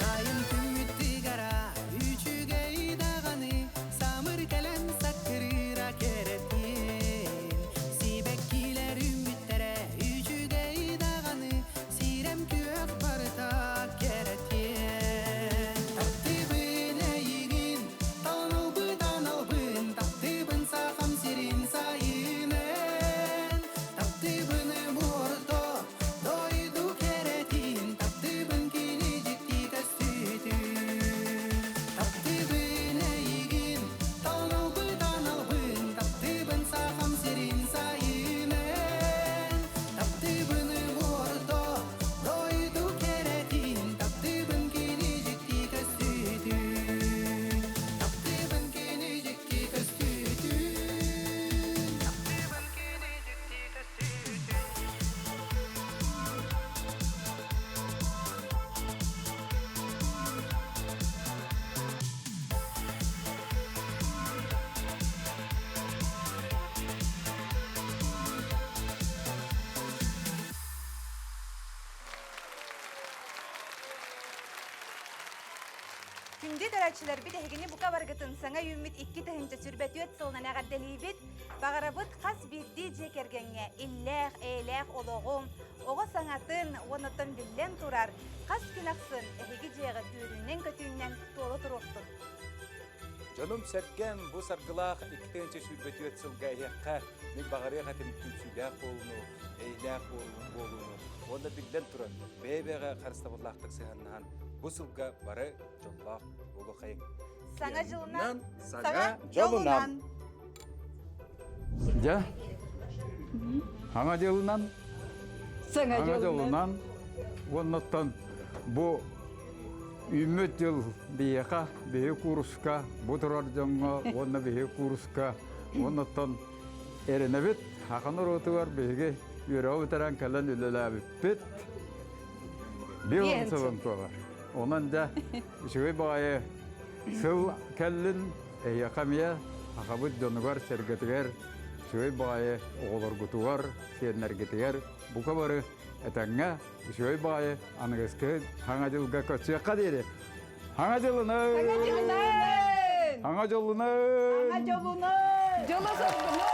Сайын күммүт тыгара үчүгэй даҕаны, Самыр кэлэн саккырыыра кэрэтиэн. Сибэккилэр үүммүттэрэ үчүгэй даҕаны, Сирэм күөх барыта кэрэтиэн. Таптыыбын эйигин, талан ылбыт аналбын, Таптыыбын сахам сирин сайынын. Таптыыбын орто дойду кэрэтин, Таптыыбын кини дьикти көстүүтүн. Таптыыбын эйигин, талан ылбыт аналбын, Таптыыбын сахам сирин сайынын. Таптыыбын орто дойду кэрэтин, Таптыыбын кини дьикти көстүүтүн. Таптыыбын кини дьикти көстүүтүн. Таптыыбын кини дьикти көстүүтүн. Күндү көрөөччүлэрбит эһигини бука баргытын саҥа үүммүт 2024 сылынан эҕэрдэлиибит. Баҕарабыт хас биирдии дьиэ кэргэҥҥэ иллээх, эйэлээх олоҕу, оҕо саҥатын уоннаттан биллэн турар хас күн ахсын эһиги дьиэҕит үөрүүнэн-көтүүнэн туола туруохтун. Дьонум-сэргэм бу саргылаах 2024 сылга эһиэххэ мин баҕарыах этим түмсүүлээх буолууну, эйэлээх буолууну уонна биллэн туран бэйэ-бэйэҕэ харыстабыллаахтык сыһыаннаһан бу сылга бары дьоллоох буолуохайыҥ. Саҥа дьылынан, саҥа дьолунан! Дьэ, саҥа дьылынан, Саҥа саҥа дьолунан уоннаттан бу үүммүт дьыл биһиэхэ, биһи кууруска, бу турар дьоҥҥо уонна биһи кууруска уоннаттан эрэнэбит. Саха норуотугар биһиги үөрэҕи бүтэрэн кэлэн үлэлээбиппит. Биир сылын туолар. Онон дьэ, үчүгэй баҕайы сыл кэллин, эһиэхэ эмиэ сахабыт дьонугар-сэргэтигэр, үчүгэй баҕайы оҕолоргутугар, сиэннэргитигэр бука бары этэҥҥэ үчүгэй баҕайы аныгыскы Саҥа дьылга көрсүөххэ диэри. Саҥа дьылынан! Саҥа дьылынан! Саҥа дьолунан! Саҥа дьолунан! Дьолу соргуну!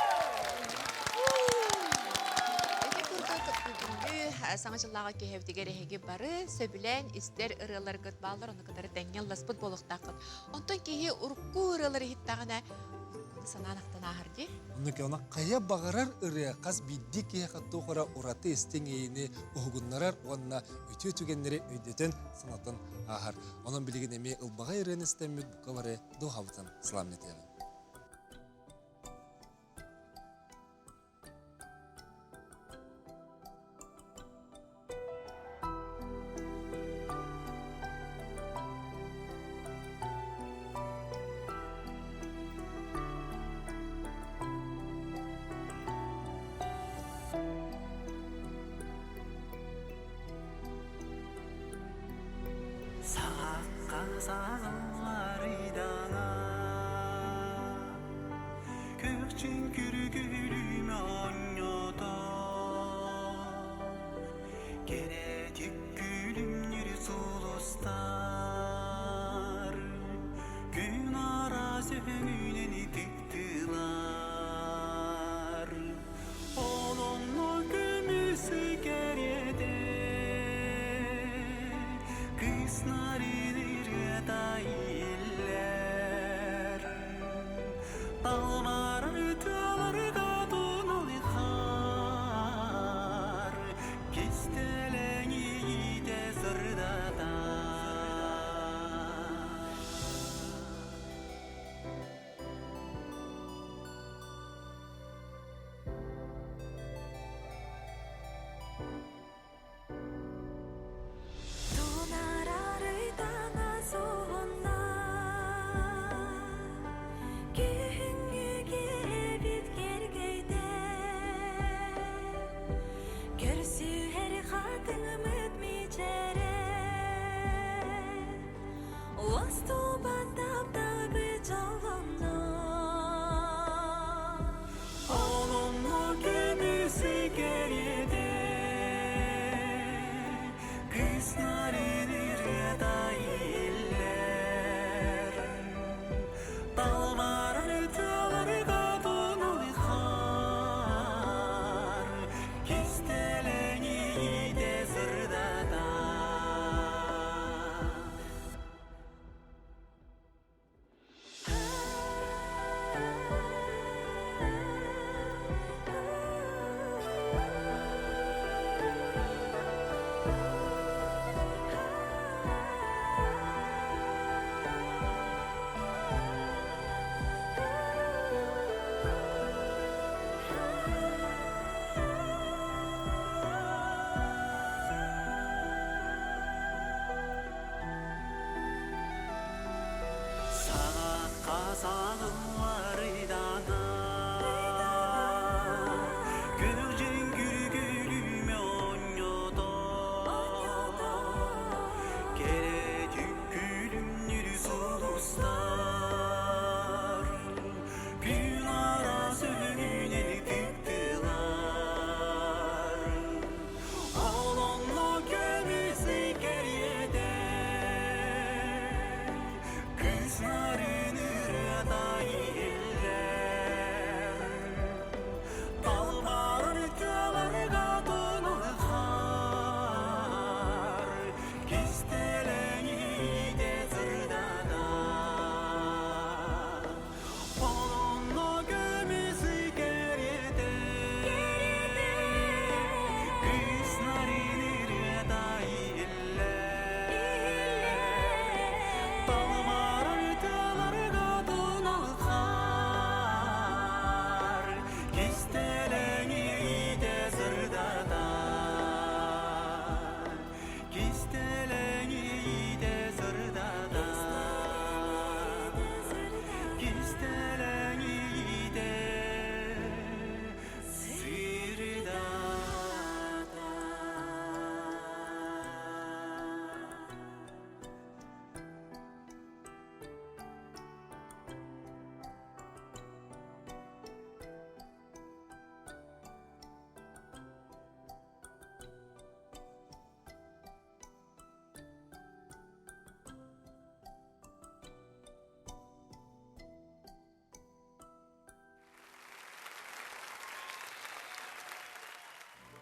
Ити курдук бүгүҥҥү Саҥа дьыллааҕы киэһэбитигэр эһиги бары сөбүлээн истэр ырыаларгыт бааллар, ону кытары тэҥҥэ ылласпыт буолуохтааххыт. Онтон киһи урукку ырыалары иһиттэҕинэ, уруккуну санаан ахтан ааһар дии. Оннук она хайа баҕарар ырыа хас биирдии киһиэхэ туох эрэ ураты истиҥ иэйиини уһугуннарар уонна үтүө түгэннэри өйдөтөн санатан ааһар. Онон билигин эмиэ ылбаҕай ырыаны истэммит бука бары дууһабытын сыламнатыаҕыҥ. Сағылларыйдана Көкчүн күргүлүм оонньото Керетик күлүмнүр сулустар Күн ара сөһүнүнэн тыктылар Олонно көмүсү кэриэтэ Кыснарын ырыата иһиллэр Талбарар тыаларга туналыхар Кистэлэҥ иитэ сырдатар. Тунаарарыйтана суһунна, Күһүҥҥү киэбит кэргэйдэ, Көрсүһэр хатыҥмыт мичээрэ, Уостубат тапталбыт дьоллонно. Олонно көмүсү кэриэтэ Кыснарын ырыата иһиллэр Талбарар тыаларга туналыхар Кистэлэҥ иитэ сырдатар. Саҕахха саҕылларыйдана Күлдьүн күргүлүмэ оонньото Кэрэтик күлүмнүр сулустар Күн араас өҥүнэн тыктылар Олонно көмүс кэриэтэ Кыснарын ырыата иһиллэр Талбарар тыаларга туналыхар Кистэлэҥ иитэ сырдатар Олонно көмүс кэриэтэ Кыснарын ырыата иһиллэр Талбарар тыаларга туналыхар Кистэлэҥ иитэ сырдатар Кистэлэҥ иитэ сырдатар Кистэлэҥ иитэ сырдатар.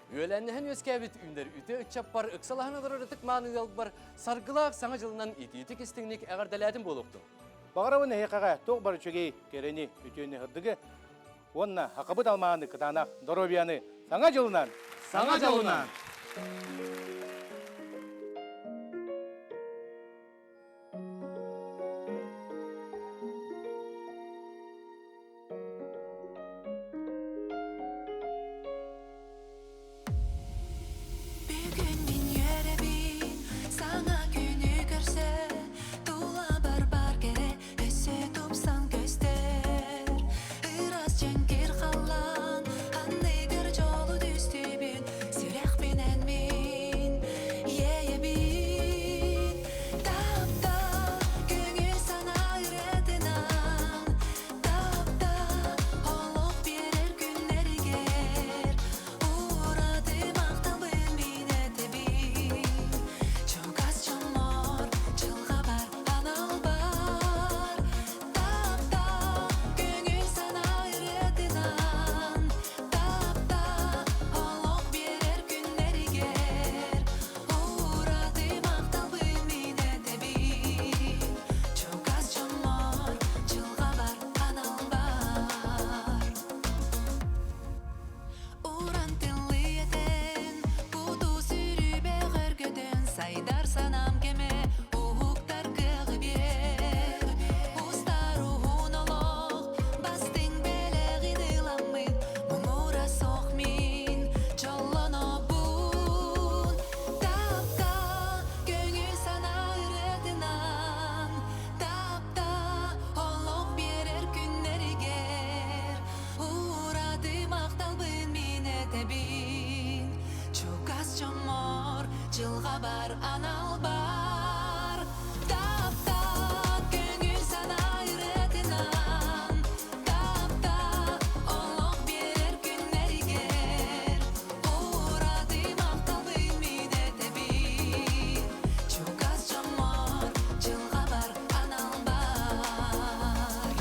Үөлэннэһэн үөскээбит үүнэр үтүө ыччаппар ыксалаһан олорор ытык мааны ыалбар саргылаах саҥа дьылынан итиитик истиҥник эҕэрдэлээтим буолуохтун. Баҕарабын эһиэхэҕэ туох бар үчүгэй кэрэни, үтүөнү ырдыгы уонна хакабыт алмааны кытаанах доруобуйаны Саҥа дьылынан! Саҥа дьылынан! Бүгүн мин үөрэбин, саҥа күнү көрсө, тула бар-бар кэрэ өссө тупсан көстөр. Ыраас дьэҥкир халлаан, анныгар дьолу түстүүбүн, сүрэхпинэн мин. Дьылҕабар анал бар Таптаа көҥүл санаа ырыатынан Таптаа олох биэрэр күннэригэр Ураты махталбын мин этэбин Чугас дьоммор дьылҕабар анал бар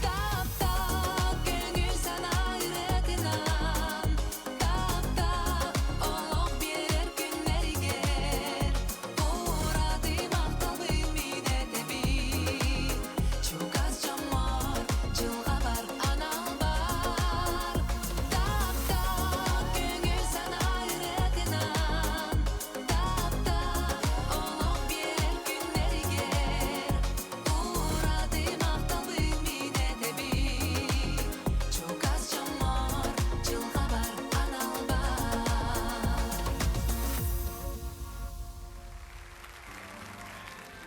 Таптаа көҥүл санаа ырыатынан Таптаа олох биэрэр күннэригэр Ураты махталбын мин этэбин Чугас дьоммор дьылҕабар анал бар Таптаа көҥүл санаа ырыатынан Таптаа олох биэрэр күннэригэр Ураты махталбын мин этэбин Чугас дьоммор дьылҕабар анал бар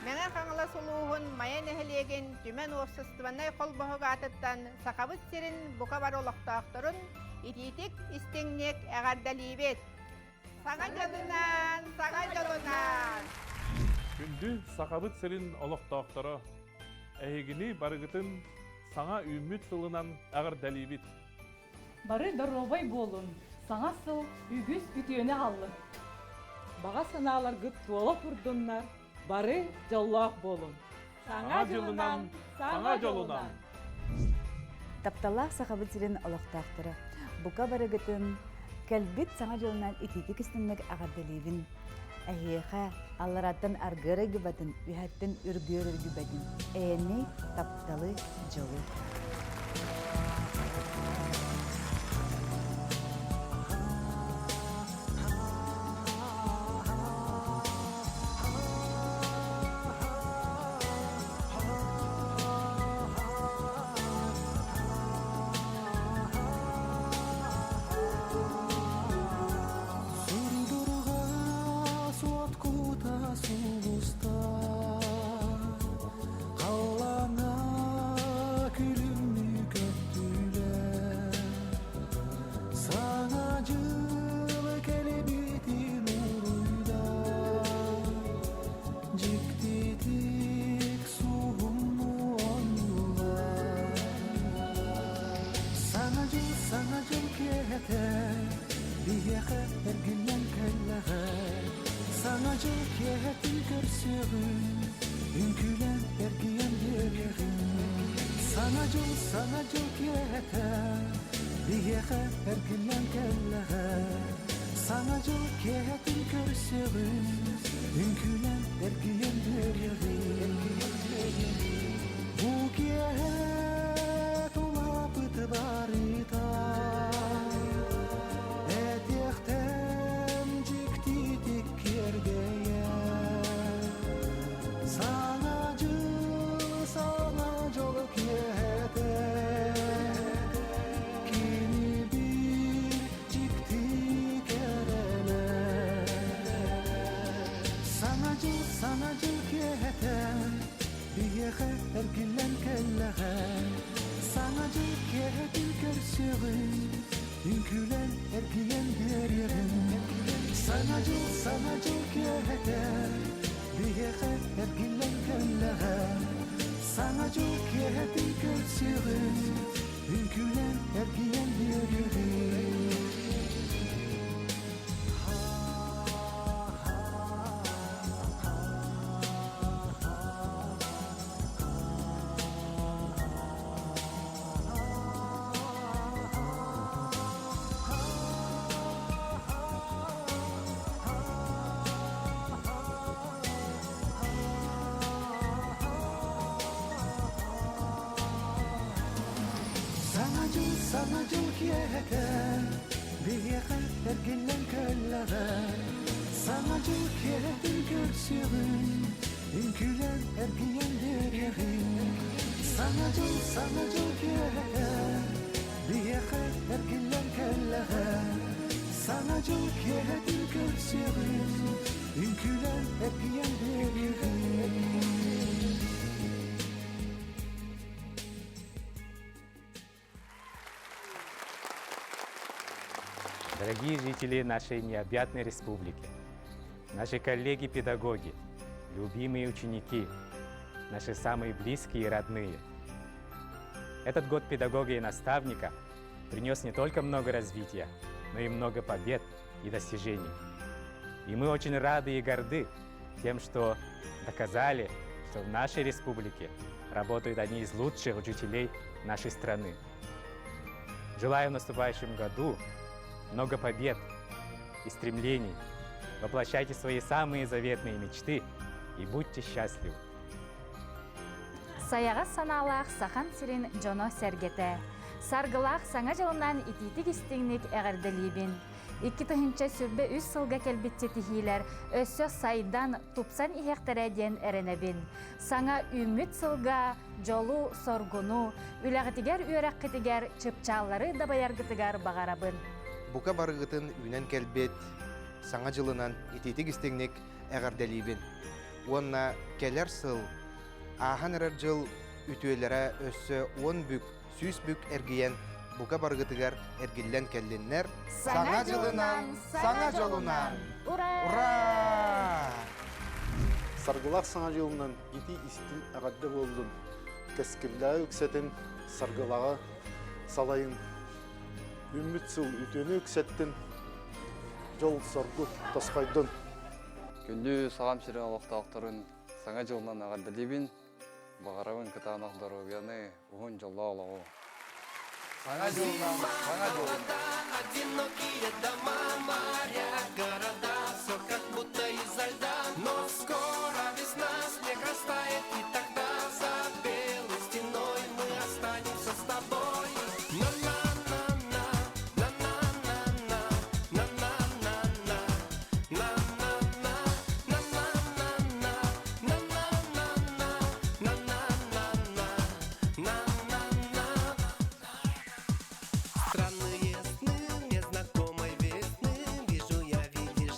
Мэҥэ Хаҥалас улууһун Майа нэһилиэгин Түмэн уопсастыбаннай холбоһук аатыттан Сахабыт сирин бука бары олохтоохторун итиитик истиҥник эҕэрдэлиибит! Саҥа дьолунан, саҥа дьолунан! Күндү Сахабыт сирин олохтоохторо, эһигини барыгытын саҥа үүммүт сылынан эҕэрдэлиибит! Бары доруобай буолун, саҥа сыл үгүс үтүөнү аҕаллын! Баҕа санааларгыт туола турдуннар, бары дьоллоох буолун! Саҥа дьылынан, саҥа дьолунан! Тапталлаах Сахабыт сирин олохтоохторо, бука барыгытын кэлбит Саҥа дьылынан итиитик истинник эҕэрдэлиибин. Эһиэхэ аллараттан аргыар айгыбатын, үһэттэн үргүөр үргүбэтин, эйэни, тапталы, дьолу. Сурдурга суоткута сулуста Халлана күлүмнүү көттүлэр Саҥа дьыл кэлбитин уруйда Дьиктитик суһумну оонньуулар Саҥа дьыл, саҥа дьыл киэһэтэ Биһиэхэ эргиллэн кэллэҕэ Саҥа дьыл киэһэтин көрсүөҕүн Үҥкүүлээн эргийэн биэриэҕин Саҥа дьыл, саҥа дьыл киэһэтэ Биһиэхэ эргиллэн кэллэҕэ Саҥа дьыл киэһэтин көрсүөҕүн Үҥкүүлээн эргийэн биэриэҕин Бу киэһэ тулапыт барыта Этиэхтэн дьиктитик киэргэйэр Саҥа дьыл, саҥа дьол киэһэтэ Кини биир дьикти кэрэлэ Саҥа дьыл, саҥа дьыл киэһэтэ Биһиэхэ эргиллэн кэллэҕэ Саҥа дьыл киэһэтин көрсүөҕүн Үҥкүүлээн эргийэн биэриэҕин Саҥа дьыл, саҥа дьыл киэһэтэ Биһиэхэ эргиллэн кэллэҕэ Саҥа дьыл киэһэтин көрсүөҕүн Үҥкүүлээн эргийэн биэриэҕин Саҥа дьыл, саҥа дьыл киэһэтэ Биһиэхэ эргиллэн кэллэҕэ Саҥа дьыл киэһэтин көрсүөҕүн Үҥкүүлээн эргийэн биэриэҕин Саҥа дьыл, саҥа дьыл киэһэтэ Биһиэхэ эргиллэн Саҥа дьыл киэһэтин көрсүөҕүҥ, үҥкүүлээн эргийэн биэриэҕиҥ. Дорогие жители нашей необъятной республики, наши коллеги-педагоги, любимые ученики, наши самые близкие и родные. Этот год педагога и наставника принес не только много развития, но и много побед и достижений. И мы очень рады и горды тем, что доказали, что в нашей республике работают одни из лучших учителей нашей страны. Желаю в наступающем году много побед и стремлений. Воплощайте свои самые заветные мечты и будьте счастливы. Сайаҕас санаалаах Сахам сирин дьоно-сэргэтэ. Саргылаах Саҥа дьылынан итиитик истиҥник эҕэрдэлиибин. 2023 сылга кэлбит ситиһиилэр өссө сайдан, тупсан иһиэхтэрэ диэн эрэнэбин. Саҥа үүммүт сылга дьолу, соргуну, үлэҕитигэр үөрэххитигэр чыпчааллары дабайаргытыгар баҕарабын. Бука барыгытын үүнэн кэлбит Саҥа дьылынан итиитик истиҥник эҕэрдэлиибин. Уонна кэлэр сыл, ааһан эрэр дьыл үтүөлэрэ өссө уон бүк, сүүс бүк эргийэн бука барыгытыгар эргиллэн кэллиннэр. Саҥа дьылынан, саҥа дьолунан! Ура! Ура! Саргылаах Саҥа дьылынан итии-истиҥ эҕэрдэ буоллун! Кэскиллээҕи үксэтин, саргылааҕы салайын! Үүммүт сыл үтүөнү үксэттин, дьол-соргу тосхойдун! Күндү Сахам сирин олохтоохторун Саҥа дьылынан эҕэрдэлиибин! Баҕарабын кытаанах доруобуйаны, уһун дьоллоох олоҕу! Саҥа дьылынан, саҥа дьолунан! Одинокие дома, моря, города, все как будто изо льда. Но скоро весна, снег растает, и тогда за белой стеной мы останемся с тобой. На-на-на-на, на-на-на-на, на-на-на-на, на-на-на, на-на-на-на, на-на-на-на, на-на-на-на, на-на-на. Странные сны незнакомой весны. Вижу я, видишь.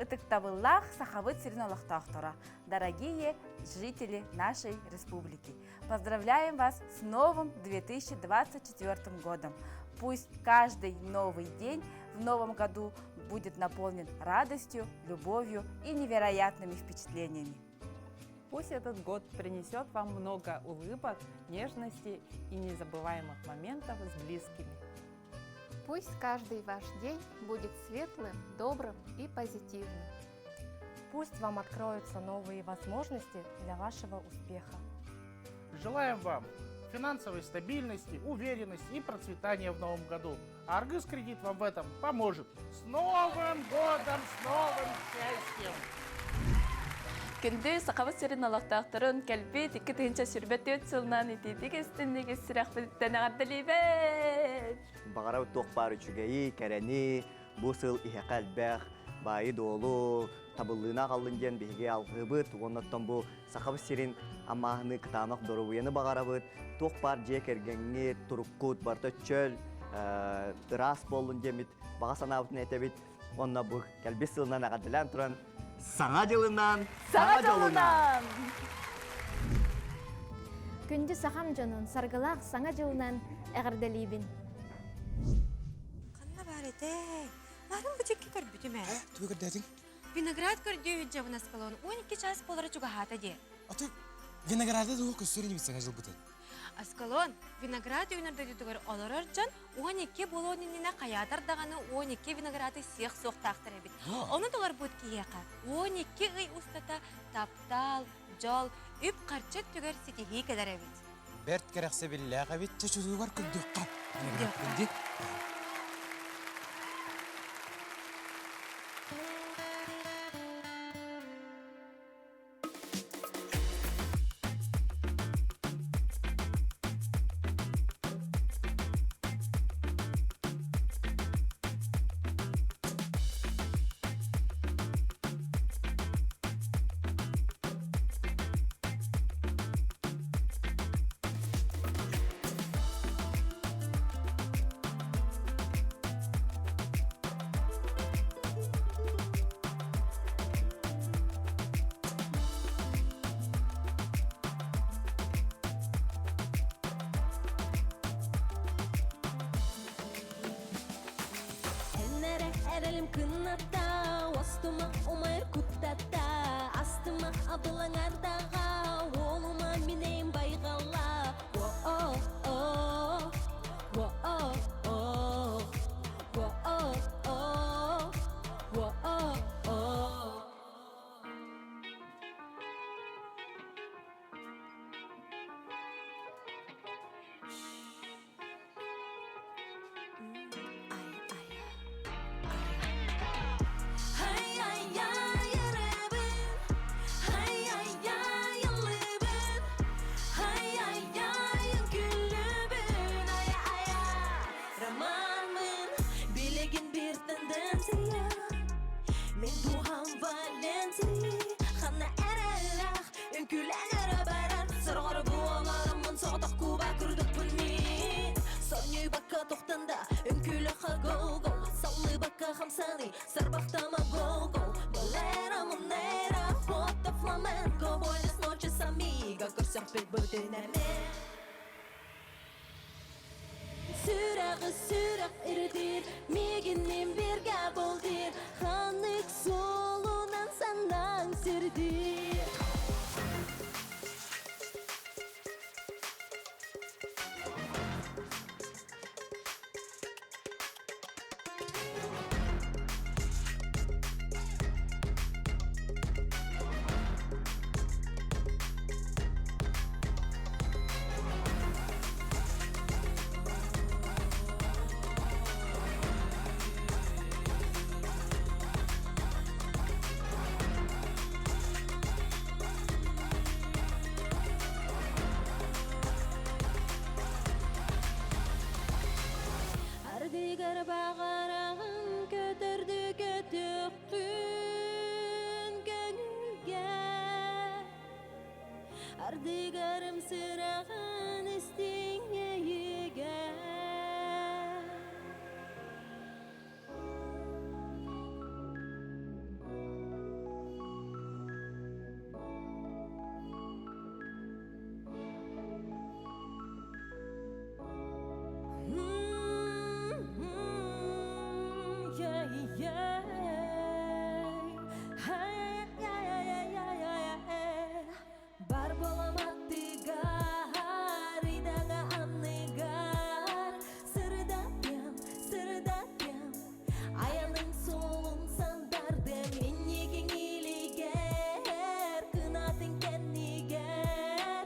Ытыктабыллаах Сахабыт сирин олохтоохторо, дорогие жители нашей республики, поздравляем вас с новым 2024 годом. Пусть каждый новый день в новом году будет наполнен радостью, любовью и невероятными впечатлениями. Пусть этот год принесет вам много улыбок, нежности и незабываемых моментов с близкими. Пусть каждый ваш день будет светлым, добрым и позитивным. Пусть вам откроются новые возможности для вашего успеха. Желаем вам финансовой стабильности, уверенности и процветания в новом году. Аргыс Кредит вам в этом поможет. С Новым годом, с новым счастьем! Күндү Сахабыт сирин олохтоохторун кэлбит 2024 сылынан итиитик истинник ис сүрэхпититтэн эҕэрдэлиибит! Баҕарабыт туох баар үчүгэйи, кэрэни, бу сыл иһэхэ элбэх баайы-дуолу, табыллыыны аҕаллын диэн биһиги алҕыыбыт. Уонна оттон бу Сахабыт сирин аммааһыны кытаанах доруобуйаны баҕарабыт. Туох баар дьиэ кэргэҥҥит, туруккут барыта чөл, ыраас буоллун диэммит баҕа санаабытын этэбит. Уонна бу кэлбит сылынан эҕэрдэлээн туран Саҥа дьылынан, саҥа дьолунан! Күндү сахам дьонун саргылаах саҥа дьылынан эҕэрдэлиибин. Ханна баар этэй? Нарын бу көрбүтүм ээ. Тугу көрдөтүҥ? Виноград көрдүү дьабын Аскалон 12 час буолара чугаһаата дии. Аты винограды дуо көстөр инибит саҥа дьылбытын. Аскалон, виноград үүнэр дойдутугар олорор дьон 12 буолуон иннинэ хайаатар даҕаны 12 винограды сиэх суохтаахтар эбит. Ону толорбут киһиэхэ 12 ый устата таптал, дьол, үп-харчы өттүгэр ситиһии кэлэр эбит. Бэрт кэрэхсэбиллээх эбит, чочутугар көрдүөххэ. Виноград күндү. Эннере эрэлим кынната, Остума умайыр куттата, Астыма абылаҥардаҕа, Уолума минэйим байҕала. О-о-о, о-о-о, о-о-о, о-о-о. Ай-ай-ай, эрэбин, ай-ай-ай, ыллыыбын, ай-ай-ай, үҥкүүлүүбүн, ай-ай-ай, романмын, билигин биир тенденция, мин дууһам Валенсия, ханна эрэллээх, үҥкүүлээн эрэ барар, сороҕор буолараммын соҕотох куба курдукпун мин. Сонньуйбакка тохтон да, үҥкүүлэххэ го-го, саллыбакка хамсаныы, сарбахтама го-го, болеро, монеро, фото фламенко, buenas noches amiga, көрсөхпүт бүтүнэмэ. Сүрэҕи сүрэх ирдиир, миигинниин бииргэ буол диир, ханнык суолунан санааҥ сирдиир. Ардыгар баҕараҕын көтөрдү көтөххүн көҥүлгэ Ардыгарым сыраҕын истиҥ эйигэ Бар боламаттыгар, ыйдаҥа анныгар Сырдатыам, сырдатыам, айаның суолун сандардым Иннигиҥ илигэр, кынатын кэннигэр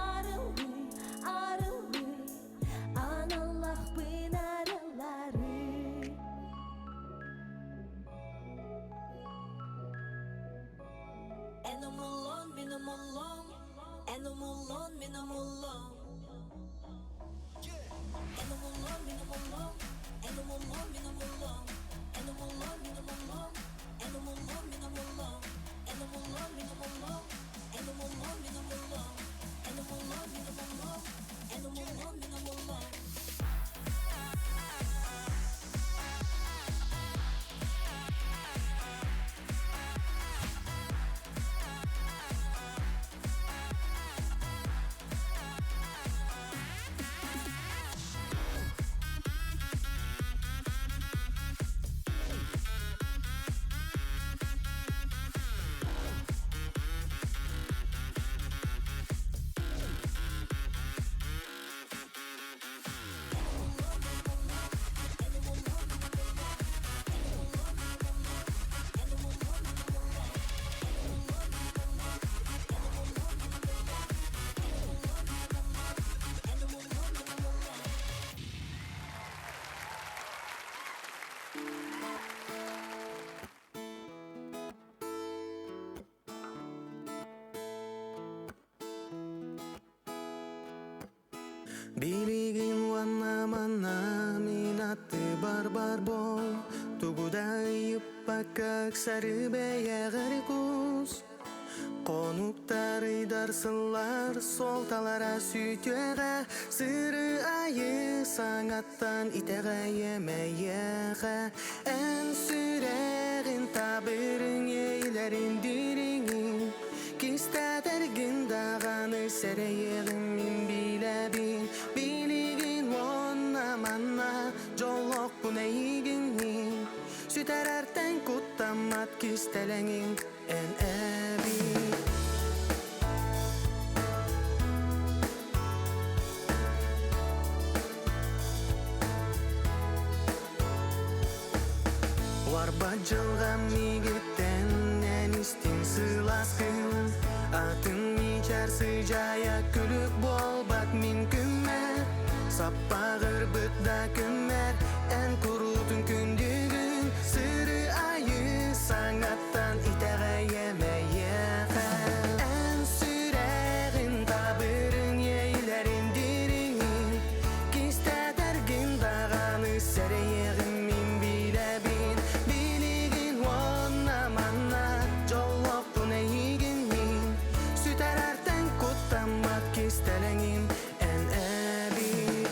Арыллый, арыллый, аналлахпын арыллары Эн омуллон, мин омуллом, эн омуллон, мин омуллом. Эн омуллон, мин омуллом, эн омуллон, мин омуллом. Эн омуллон, мин омуллом, эн омуллон, мин омуллом. Эн омуллон, мин омуллом, эн омуллон, мин омуллом. Эн омуллон, мин омуллом, эн омуллон, мин омуллом. Билигин уонна манна мин аттыбар бар бол Тугу да ыйыппакка ыксары бэйэҕэр кус Конуктар ыйдар сыллар суолталара сүтүөҕэ Сыры айы саҥаттан итэҕэйэмэйиэхэ Эн сүрэҕин табырыҥ иэйилэрин дириҥин Кистэтэргин даҕаны сэрэйиэҕим мин билэбин Билигин уонна манна дьоллоохпун эйигинниин Сүтэрэртэн куттаммат кистэлэҥиҥ эн эбит Уарбат дьылҕам миигиттэн эн истиҥ сылааскын Атын мичээр сыдьаайа күлүк буолбат мин күммэр Саппаҕырбыт да күммэр эн куруутун күндүгүн Сыры айы саҥаттан итэҕэйэмэйиэхэ Эн сүрэҕин табырын иэйилэрин дириҥин Кистэтэргин даҕаны сэрэйиэҕим мин билэбин Билигин уонна манна дьоллоохпун эйигинниин Сүтэрэртэн куттаммат кистэлэҥим эн эбит.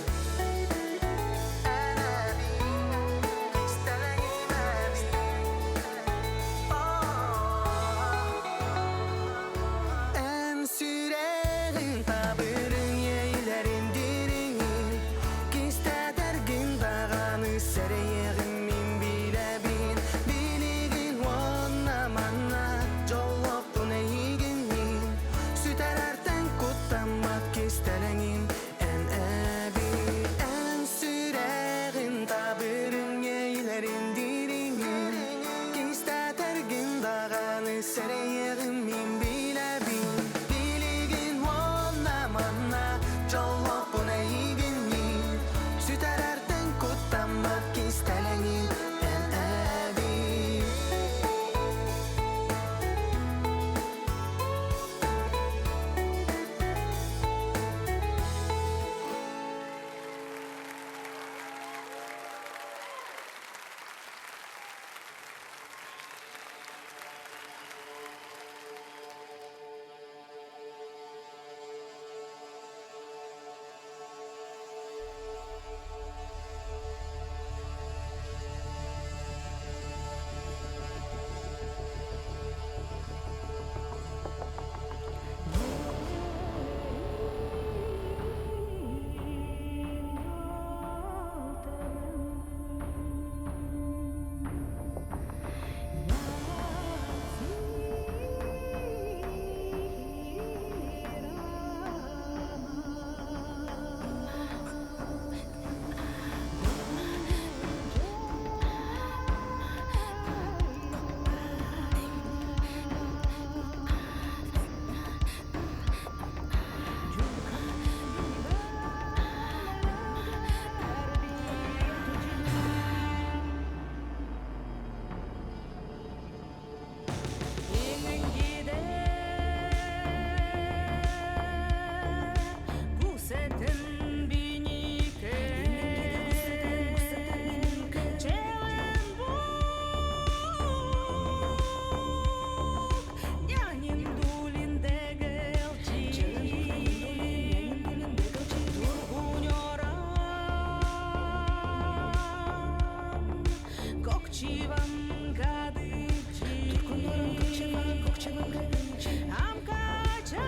Кокчиван кадычи Кокчиван, кокчиван кадычи Амкача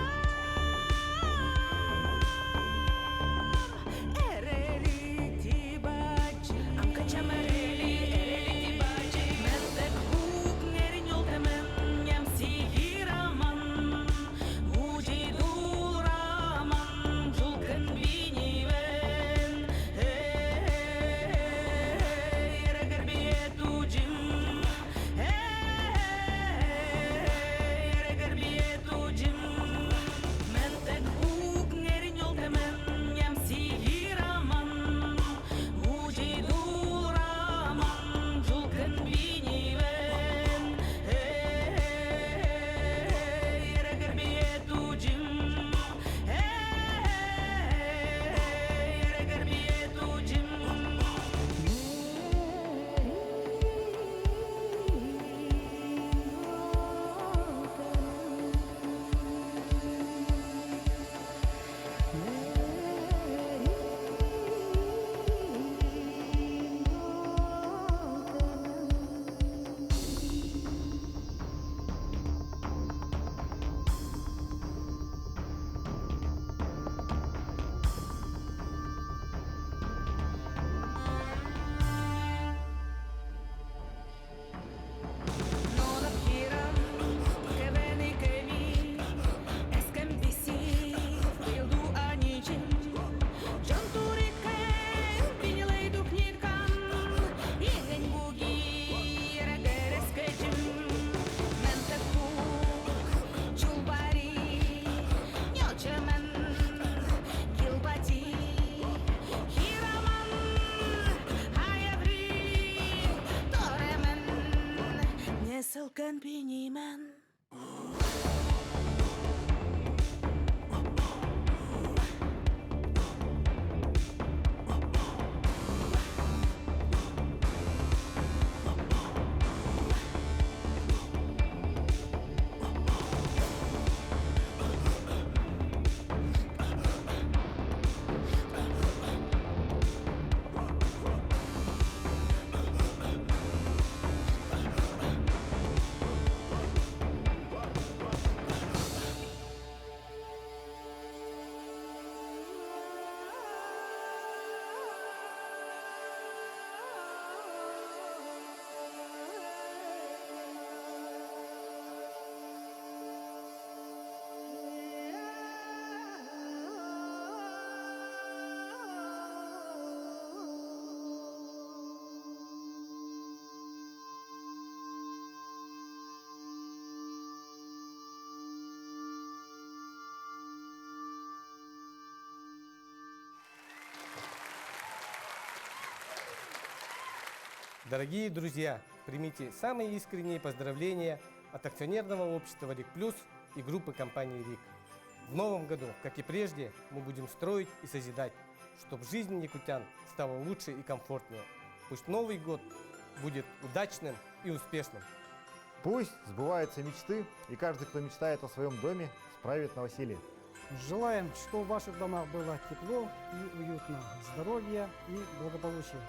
Эрели тибачи Амкача марели, эрели тибачи Ментек хук нериньолтемен Нямси хираман Ужи дураман Жулкын бинивен Дорогие друзья, примите самые искренние поздравления от акционерного общества «Рик Плюс» и группы компании «Рик». В новом году, как и прежде, мы будем строить и созидать, чтобы жизнь якутян стала лучше и комфортнее. Пусть Новый год будет удачным и успешным. Пусть сбываются мечты, и каждый, кто мечтает о своем доме, справит новоселье. Желаем, чтобы в ваших домах было тепло и уютно, здоровья и благополучия.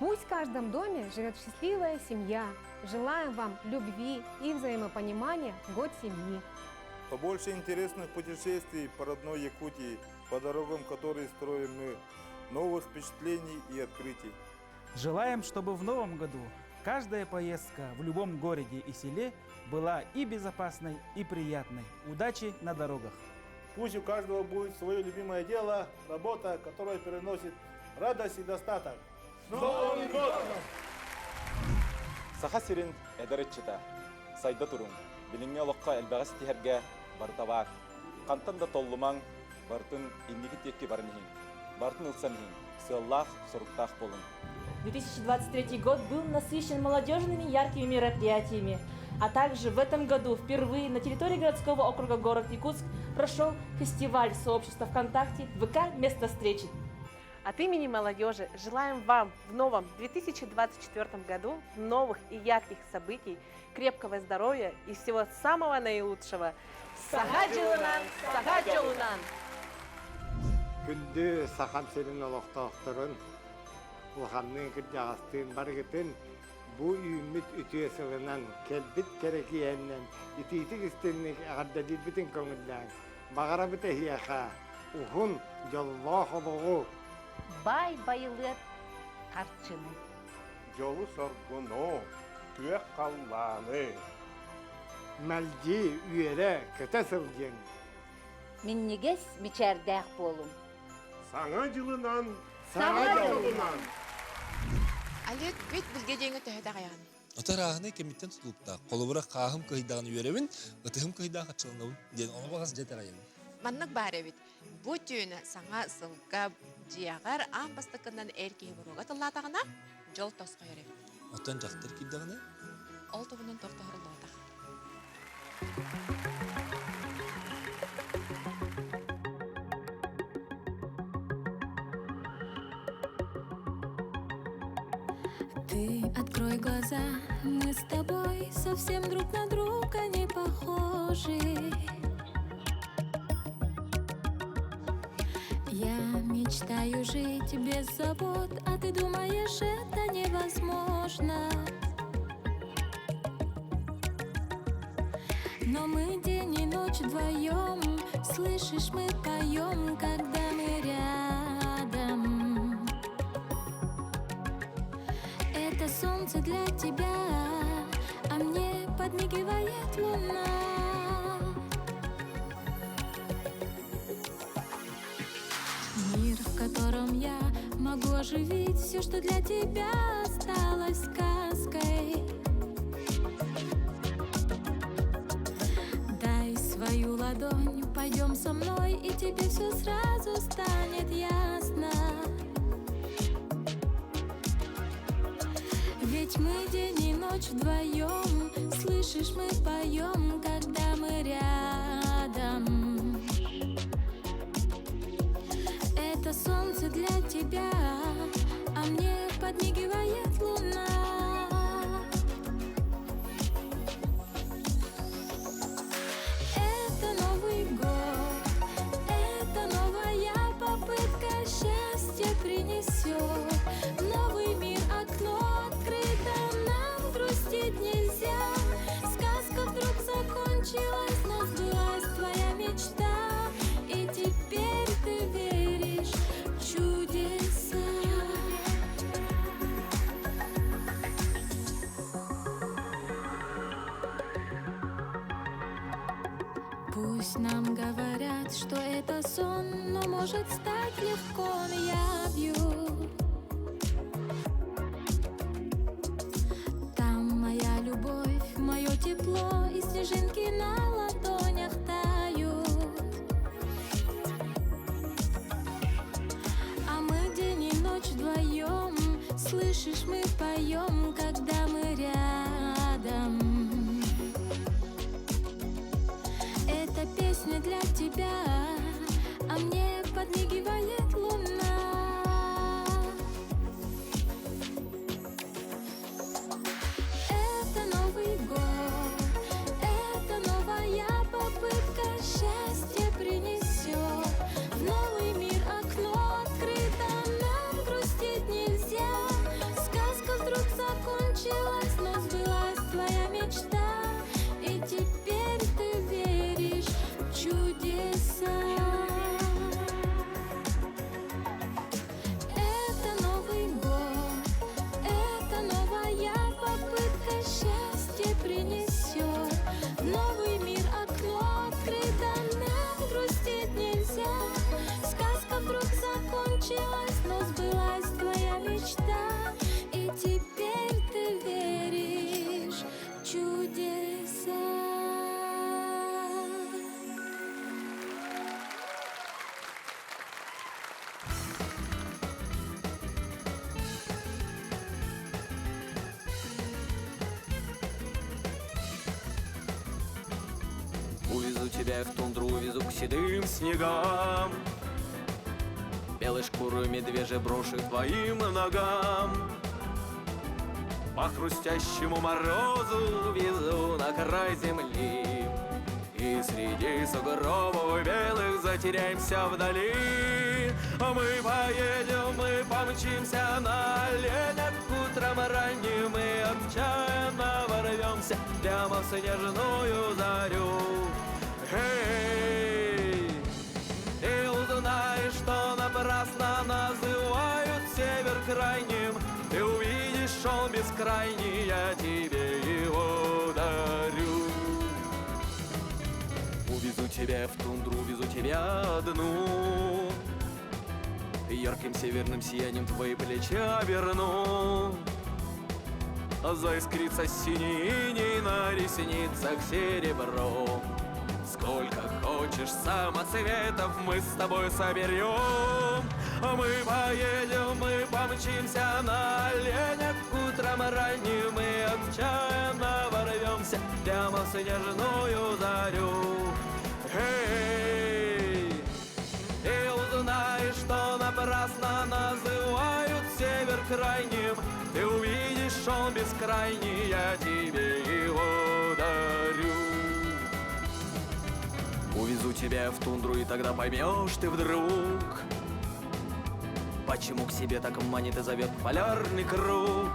Пусть в каждом доме живет счастливая семья. Желаем вам любви и взаимопонимания в год семьи. Побольше интересных путешествий по родной Якутии, по дорогам, которые строим мы, новых впечатлений и открытий. Желаем, чтобы в новом году каждая поездка в любом городе и селе была и безопасной, и приятной. Удачи на дорогах! Пусть у каждого будет свое любимое дело, работа, которая приносит радость и достаток. С Новым годом! Саха сирин эдэр ыччата, сайда туруҥ, билиҥҥи олоххо элбэҕи ситиһэргэ барыта баар. Хантан да толлумаҥ, барытын инники диэки баран иһиҥ. Барытын ылсан иһиҥ, сыаллаах, соруктаах буолуҥ. 2023 год был насыщен молодежными яркими мероприятиями. А также в этом году впервые на территории городского округа город Якутск прошел фестиваль сообщества ВКонтакте «ВК. Место встречи». От имени молодежи желаем вам в новом 2024 году новых и ярких событий, крепкого здоровья и всего самого наилучшего. Саха дьылынан, саха дьолунан! Күндү Сахам сирин олохтоохторун, улаханныын кырдьаҕастыын барыгытын Бу үүммүт үтүө сылынан, кэлбит кэрэ киэһэннэн итиитик-истиҥник эҕэрдэлиирбитин көҥүллээҥ. Баҕарабыт эһиэхэ уһун, дьоллоох олоҕу! Баай байылыат харчыны. Дьолу-соргуну, күөх халлааны. Мэлдьи үөрэ, көтө сылдьыҥ! Минньигэс мичээрдээх буолуҥ! Саҥа дьылынан, саҥа дьолунан! Олег, бүт билгэ диэҥҥэ төһө даҕайаҕын? Ото ырааһынай кэмиттэн тутулуктаах. Холобура, хааһым кыһыйдаҕына үөрэбин, ытыһым кыһыйдаах аччыланабын диэн ону баҕас дьэ итэҕэйэбин. Маннык баар эбит. Бу түүн саҥа сылга дьиэҕэр аан бастакынан эр киһи боруога тыллаатаҕына, дьол тосхойор эбит. Оттон дьахтар киирдэҕинэ? Ол туһунан тохтоһоруллубатах. Ты открой глаза, мы с тобой совсем друг на друга не похожи. Я мечтаю жить без забот, а ты думаешь, это невозможно. Но мы день и ночь вдвоем, слышишь, мы поем, когда мы рядом. Это солнце для тебя, а мне подмигивает луна. Мир, в котором я могу оживить все, что для тебя осталось сказкой. Дай свою ладонь, пойдем со мной, и тебе все сразу станет ясно. Ведь мы день и ночь вдвоем, слышишь, мы поем, когда мы рядом. Это солнце для тебя, а мне подмигивает луна. Это Новый год, это новая попытка счастье принесет. Новый мир, окно открыто, нам грустить нельзя. Сказка вдруг закончилась, но сбылась твоя мечта. И теперь ты веришь в чудеса. Пусть нам говорят, что это сон, но может стать легко явью. Там моя любовь, мое тепло и снежинки на ладонях тают. А мы день и ночь вдвоем, слышишь, мы поем, когда мы рядом. Эта песня для тебя, а мне подмигивает луна. Это Новый год, это новая попытка счастье принесет. В новый мир окно открыто, нам грустить нельзя. Сказка вдруг закончилась, но сбылась твоя мечта. И теперь ты веришь в чудеса. Это Новый год, это новая попытка счастье принесет. В новый мир окно открыто, нам грустить нельзя. Сказка вдруг закончилась, но сбылась твоя мечта. И теперь ты веришь в чудеса. Увезу тебя в тундру, увезу к седым снегам. Белой шкуру медвежьей брошу к твоим ногам. По хрустящему морозу увезу на край земли. И среди сугробов белых затеряемся вдали. Мы поедем, мы помчимся на оленях. Утром ранним мы ворвемся прямо в снежную зарю. Эй, ты узнаешь, что напрасно называют север крайним. Ты увидишь, он бескрайний, я тебе его дарю. Увезу тебя в тундру, увезу тебя одну. Ярким северным сиянием твои плечи оберну. Заискрится синий иней на ресницах серебром. Сколько хочешь самоцветов мы с тобой соберем. Мы поедем, мы помчимся на оленях утром ранним мы отчаянно ворвемся прямо в снежную зарю. Эй, ты узнаешь, что напрасно называют север крайним. Ты увидишь, он бескрайний, я тебе его дарю. Увезу тебя в тундру, и тогда поймешь ты вдруг, Почему к себе так манит и зовет полярный круг.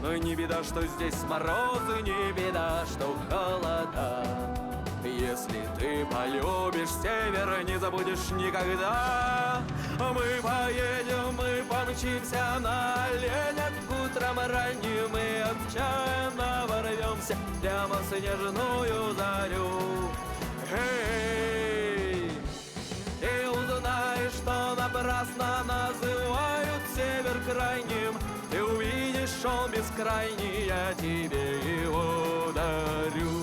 Но не беда, что здесь морозы, не беда, что холода. Если ты полюбишь север, не забудешь никогда. Мы поедем, мы помчимся на оленях утром ранним мы отчаянно ворвемся прямо в снежную зарю. Эй, ты узнаешь, что напрасно называют север крайним. Ты увидишь, он бескрайний, я тебе его дарю.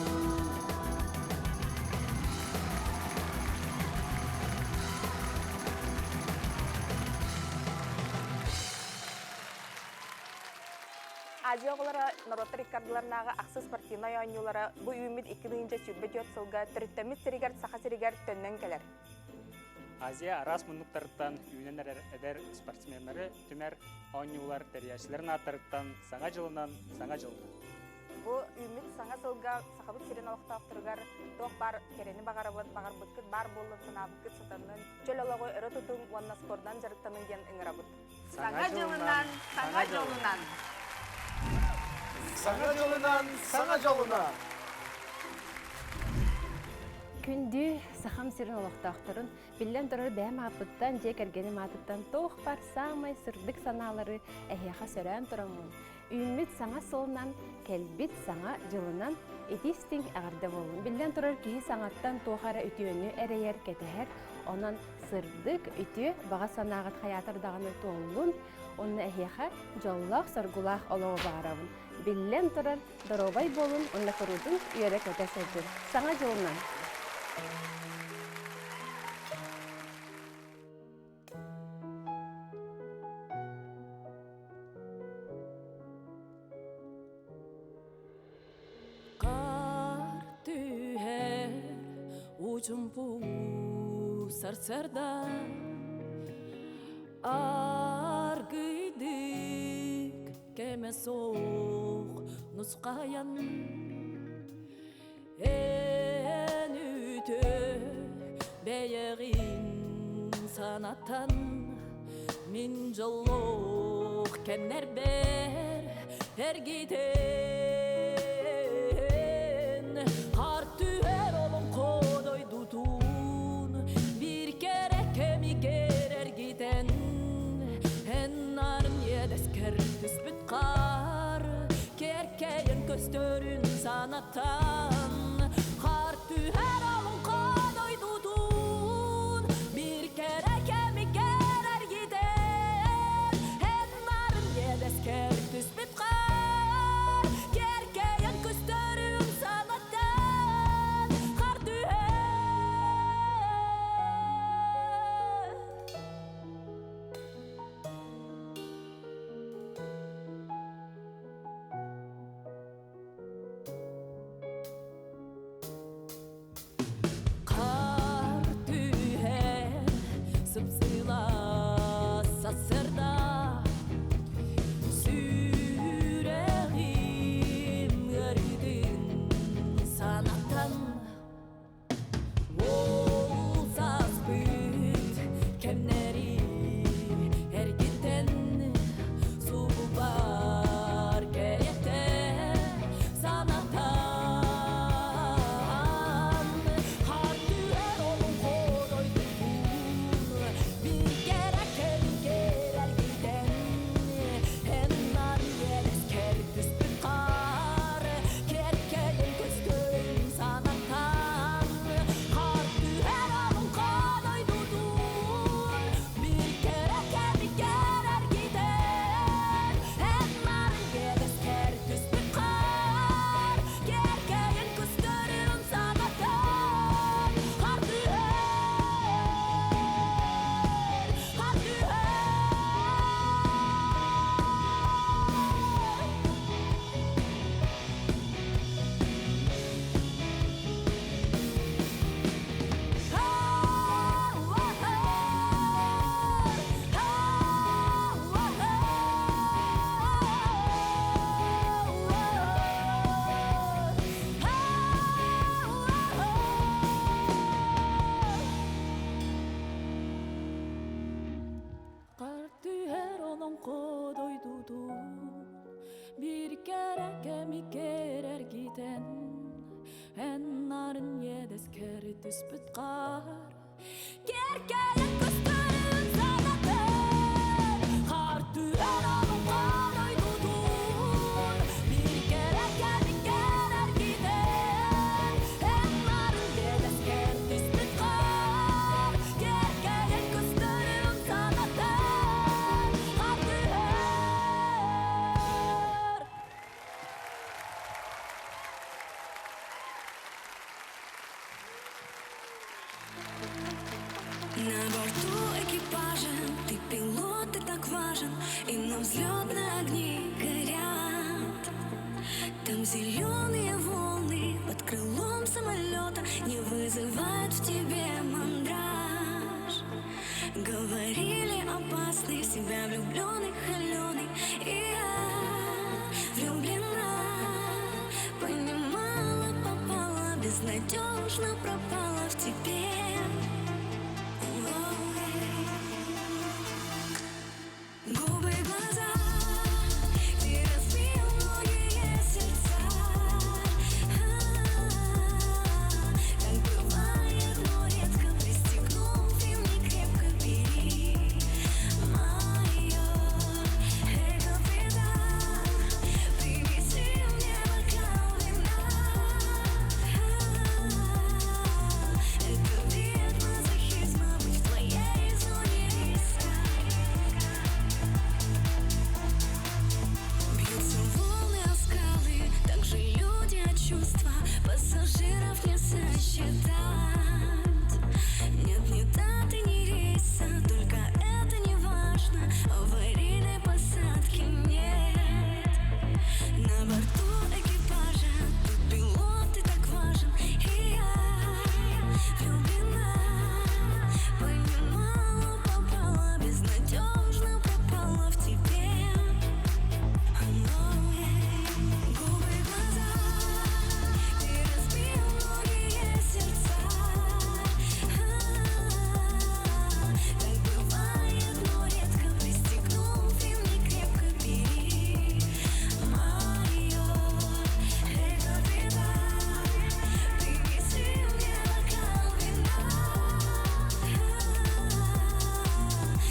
Азия оҕолоро норуоттар иккардыларынааҕы ахсыс спортивнай оонньуулара бу үүммүт 2024 сылга төрүттэммит сиригэр Саха сиригэр төннөн кэлэр. Азия араас муннуктарыттан үүнэн эрэр эдэр спортсменнары түмэр оонньуулар тэрийээччилэрин ааттарыттан Саҥа дьылынан, Саҥа дьылынан! Бу үүммүт саҥа сылга Сахабыт сирин олохтоохторугар туох баар кэрэни баҕарабыт, баҕарбыккыт баар буоллун, санаабыккыт сатаннын, чөл олоҕу өрө тутуҥ уонна спордунан дьарыктаныҥ диэн ыҥырабыт. Саҥа дьылынан, саҥа дьолунан! Саҥа дьылынан, саҥа дьолунан! Күндү Сахам сирин олохтоохторун, биллэн турар бэйэм ааппыттан, дьиэ кэргэним аатыттан туох бар саамай сырдык санаалары эһиэхэ сөрөөн тураммын, үүммүт саҥа сылынан, кэлбит саҥа дьылынан ити истиҥ эҕэрдэ буоллун. Биллэн турар киһи саҥаттан туох эрэ үтүөнү эрэйэр, кэтэһэр, онон сырдык, үтүө баҕа санааҕыт хайаатар даҕаны туоллун, уонна эһиэхэ дьоллоох-соргулаах олоҕу баҕарабын. Биллэн турар, доруобай буолун уонна куруутун үөрэ-көтө сылдьын. Саҥа дьылынан! Хаар түһэр учумпу сарсыарда Аргыйдык кэмэ суох нусхайан Эн үтүө бэйэҕин санатан Мин дьоллоох кэмнэрбэр эргитэн Хаар түһэр олоҥхо дойдутун биир кэрэ кэмигэр эргитэн Эн нарын иэдэскэр түспүт хаар кэркэйэн көстөрүн санатан Хаар түһэр олоҥхо дойдутун биир кэрэ кэмигэр эргитэн Эн нарын иэдэскэр түспүт хаар кэркэйэн көстөрүн санатан Хаар түһэр кэрэ кэми кэрэргитэн Эн нарын иэдэскэр түспүт хаар Кэркэлэн көстөрүн санатар Хаар түһэр алҕан ойдутун Биир кэрэ кэми кэрэргитэн Эн нарын иэдэскэр түспүт хаар Кэркэлэн көстөрүн санатар Хаар түһэр На борту экипажа Ты пилот, ты так важен И на взлетные огни горят Там зеленые волны Под крылом самолета Не вызывают в тебе мандраж Говорили опасный В себя влюбленный, холеный И я влюблена Понимала, попала Безнадежно пропала в тебе Губы, глаза, ты разбил многие сердца. Так бывает, но редко пристегнув и мне крепко бери мое эго беда. Принеси мне бокал вина. Это бред мазохизма быть в твоей зоне риска. Бьются волны о скалы, так же люди от чувства Пассажиров не сосчитать. Нет ни даты, ни рейса, только это не важно. Аварийной посадки нет. На борту экипажа ты пилот, ты так важен. И я влюблена, понимала, попала, безнадежно пропала в тебе. Губы, глаза, ты разбил многие сердца. Так бывает, но редко пристегнув и мне крепко бери мое эго беда. Принеси мне бокал вина.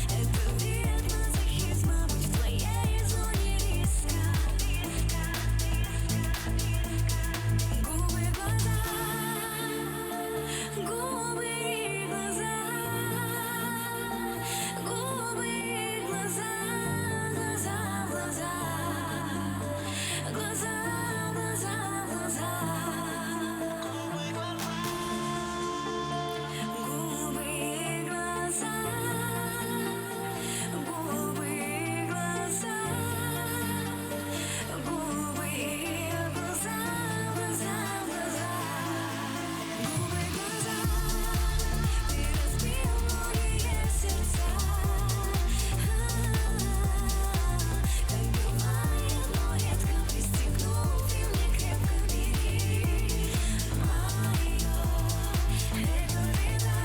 Это бред мазохизма быть в твоей зоне риска. Губы, глаза, губы и глаза, губы и глаза, глаза, глаза, глаза, глаза, глаза. Губы и глаза, губы и глаза, губы и глаза, глаза, глаза. Губы, глаза, ты разбил многие сердца. Так бывает, но редко пристегнув и мне крепко бери мое эго беда.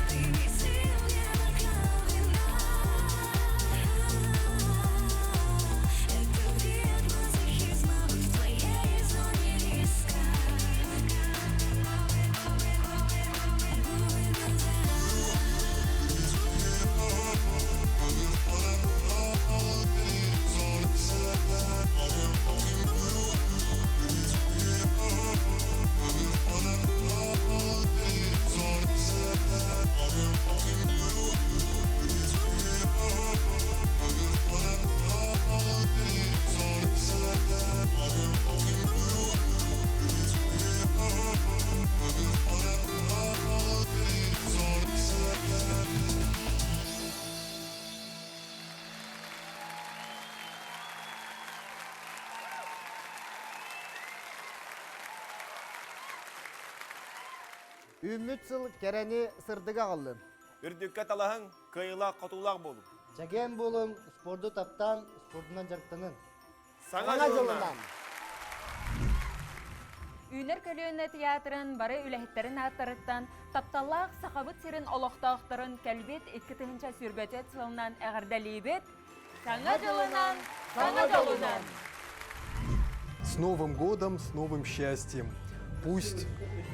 Принеси мне бокал вина. Это бред мазохизма быть в твоей зоне риска. Губы, глаза. Үүммүт сыл кэрэни сырдыгы аҕаллын. Үрдүккэ талаһыҥ, кыайыылаах-хотуулаах буолуҥ. Чэгиэн буолуҥ, спорду таптаан, спордунан дьарыктанын. Саҥа дьылынан! Үүнэр көлүөнэ театрын бары үлэһиттэрин ааттарыттан тапталлаах Сахабыт сирин олохтоохторун кэлбит 2024 сылынан эҕэрдэлиибит! Саҥа дьылынан, саҥа дьолунан! С Новым годом, с новым счастьем! Пусть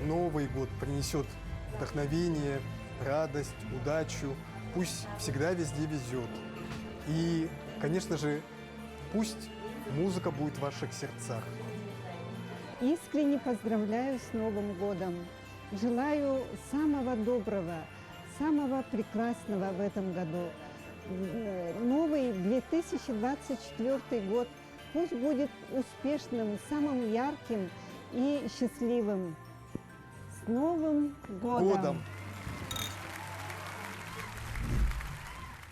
Новый год принесет вдохновение, радость, удачу. Пусть всегда везде везет. И, конечно же, пусть музыка будет в ваших сердцах. Искренне поздравляю с Новым годом. Желаю самого доброго, самого прекрасного в этом году. Новый 2024 год пусть будет успешным, самым ярким и счастливым. С Новым годом! Годом!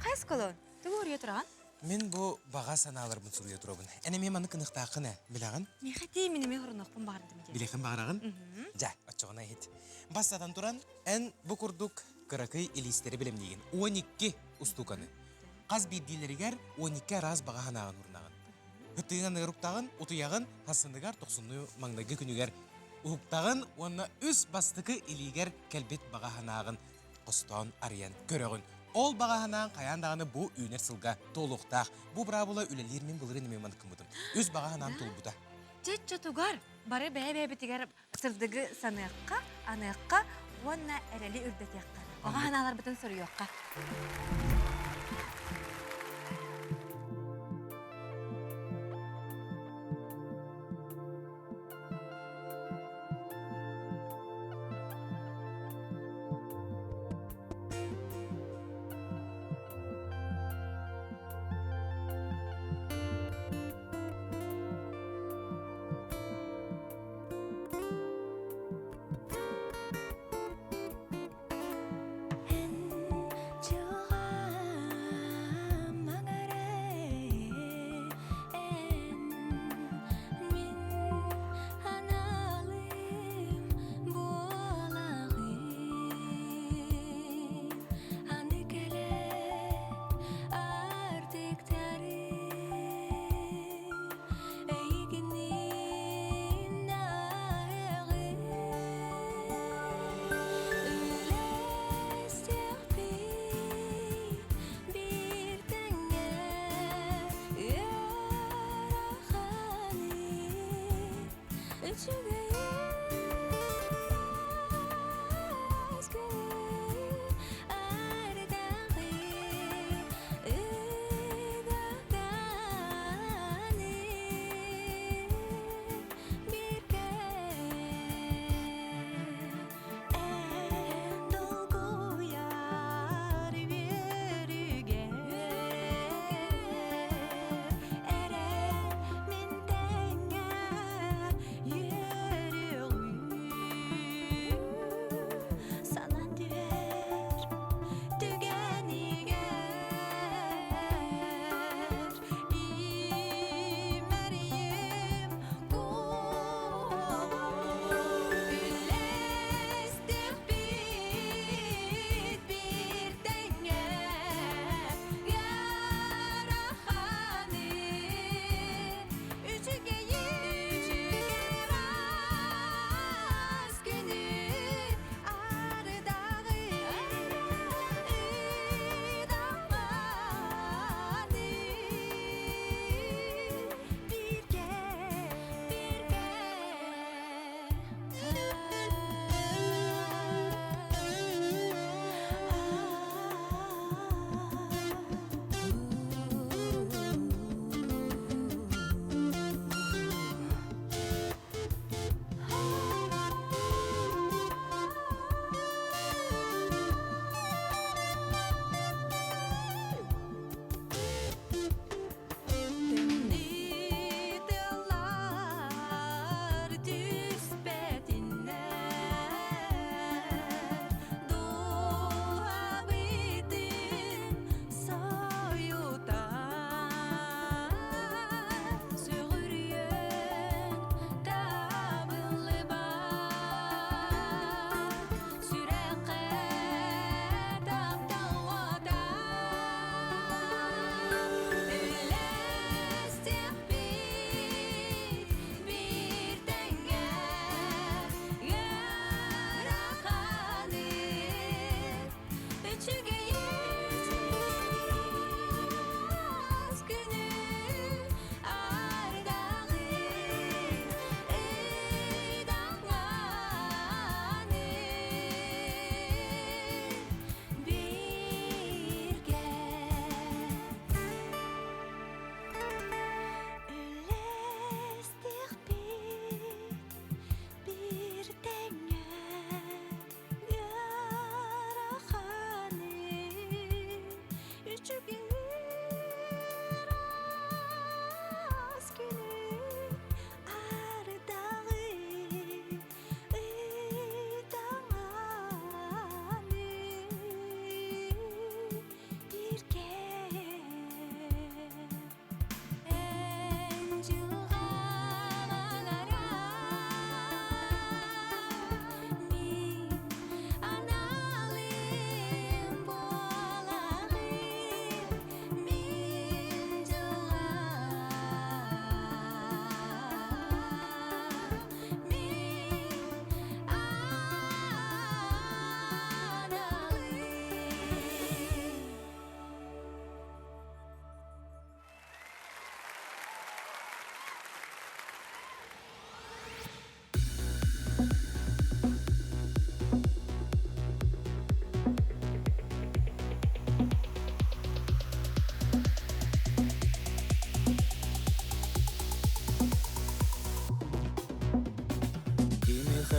Хайс колон, тугу уруйа тураҕын? Мин бу баҕа санааларбын суруйа турабын. Эн эмиэ маннык ыныхтааххын ээ, билэҕин? Миэхэ тиий мин эмиэ хорунуохпун баҕардым диэн. Билиэхин баҕараҕын? Дьэ, оччоҕуна иһит. Бастатан туран, эн бу курдук кыракый илиистэри бэлэмниигин. 12 устууканы. Хас биирдиилэригэр 12 араас баҕа санааҕын урунаҕын. Ытыынан ыруктаҕын, утуйаҕын, хассыныгар тохсунньу маҥнайгы күнүгэр уһуктаҕын уонна үс бастакы илиигэр кэлбит баҕа санааҕын хостоон арыйан көрөҕүн. Ол баҕа санааҥ хайаан даҕаны бу үүнэр сылга туолуохтаах. Бу быраабыла үлэлиир мин былырыын эмиэ маныккыммытым. Үс баҕа санаам туолбута. Чөччотугар бары бэйэ-бэйэбитигэр сырдыгы саныахха, аныахха уонна эрэли үрдэтиэххэ. Баҕа санааларбытын суруйуохха.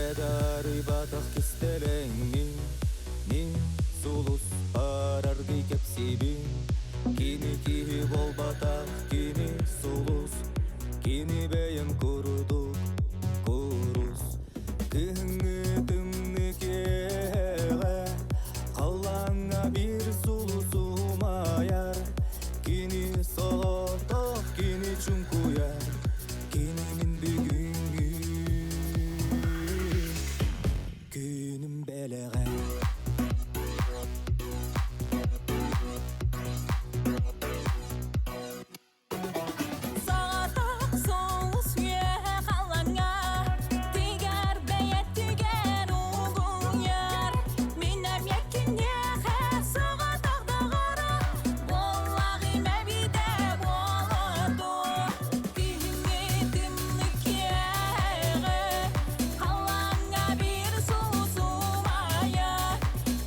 Ситэ да арыйбатах кистэлэҥин Мин сулус араргый кэпсиибин Кини киһи буолбатах, кини сулус Кини бэйэм курдук курус Кыһыҥҥы тымныы киэһэҕэ Халлааҥҥа биир сулус умайар Кини соҕотох, кини чуҥкуйар Кини мин бүгүҥҥү күнүм бэлэҕэ Саҕатах соус үөһэ халаҥҥа Тигэр бэйэтигэр угуйар Мин эмиэ киниэхэ соҕотох доҕоро Буоллаҕым эбитэ буолуо дуо Күһүҥҥү тымныы киэһэҕэ Халлааҥҥа биир сулус умайар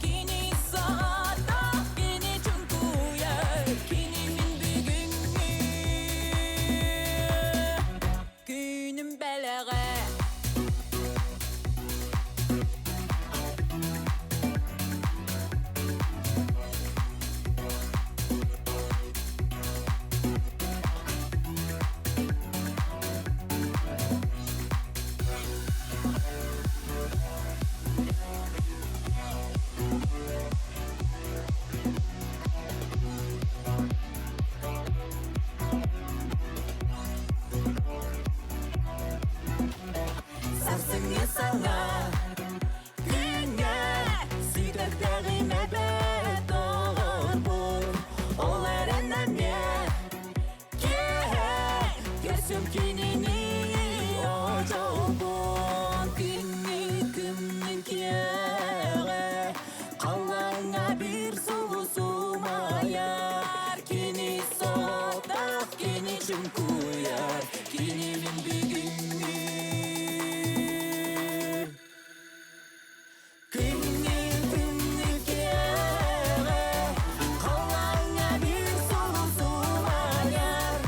Кини соҕотох, кини чуҥкуйар Кини мин бүгүҥҥү күнүм бэлэҕэ Сарсыҥҥы саҥа күҥҥэ Сүүтэхтэҕим эбээт доҕорбун Ол эрэн эмиэ киэһэ Көрсүм кинини одьолбун Күннү күммүн киэҕэ Халлааҥҥа биир сулус умайар Кини соҕотох, кини чуҥкуйар Кини мин бүгүҥҥү Күннү күннү киэҕэ Халлааҥҥа биир сулус умайар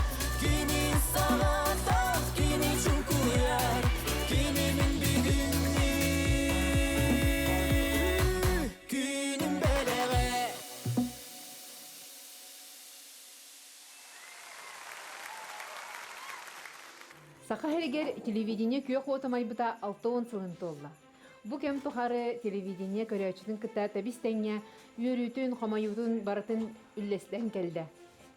Кини соҕотох, кини чуҥкуйар Кини мин бүгүҥҥү күнүм бэлэҕэ Саха сиригэр телевидение күөх уота майбыта 60 сылын туолла. Бу кэм тухары телевидение көрөөччүтүн кытта тэбис-тэҥҥэ үөрүүтүн, хомойуутун барытын үллэстэн кэллэ.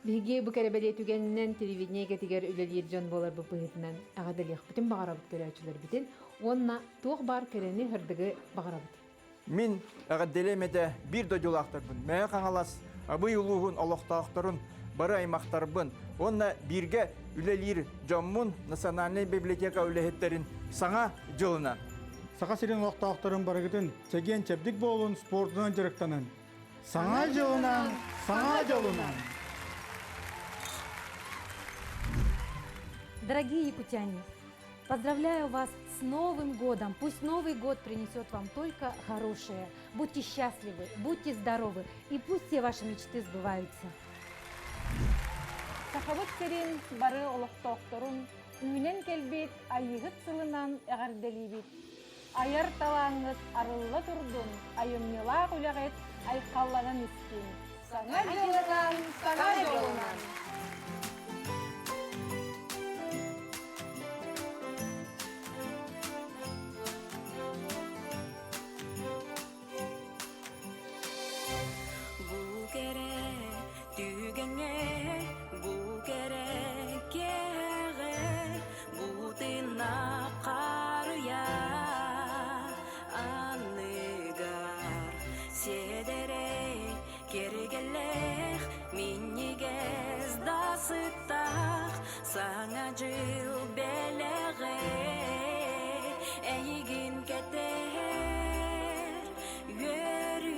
Биһиги бу кэрэ-бэлиэ түгэнинэн телевидение эйгэтигэр үлэлиир дьон буоларбыт быһыытынан эҕэрдэлиэхпитин баҕарабыт көрөөччүлэрбитин уонна туох баар кэрэни, сырдыгы баҕарабыт. Мин эҕэрдэлиэм этэ биир дойдулаахтарбын Мэҥэ Хаҥалас Абый улууһун олохтоохторун, бары аймахтарбын уонна бииргэ үлэлиир дьоммун Национальнай библиотека үлэһиттэрин Саҥа дьылынан! Саха сирин олохтоохторун барыгытын чэгиэн-чэбдик буолун, спордунан дьарыктанын! Саҥа дьылынан! Саҥа дьолунан! Дорогие якутяне, поздравляю вас с Новым годом! Пусть Новый год принесет вам только хорошее. Будьте счастливы, будьте здоровы и пусть все ваши мечты сбываются. Сахабыт сирин бары олохтоохторун үүнэн кэлбит Айыыһыт сылынан эҕэрдэлиибит. Айар талааҥҥыт арылла турдун, айымньылаах үлэҕит айхалланан истин. Саҥа дьылынан, саҥа дьолунан! Бу кэрэ түгэҥҥэ, бу кэрэ кэҕэ, бу тыыннаах харыйа анныгар сиэдэрэй киэргэллээх минньигэс да сыттаах Саҥа дьыл бэлэҕэ эйигин кэтэһэр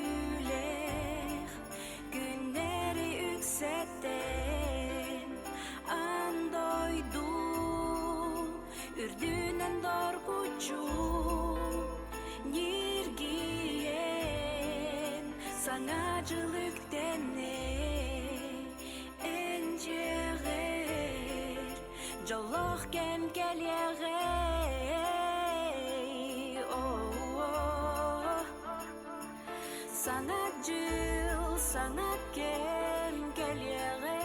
үөрүүлээх күннэри үксэтэн аан дойду үрдүнэн доргуччу ньиргийэн саҥа дьыл үктэннэ Эн дьиэҕэр дьоллоох кэм кэлиэҕэй. Саҥа дьыл, саҥа кэм кэлиэҕэ.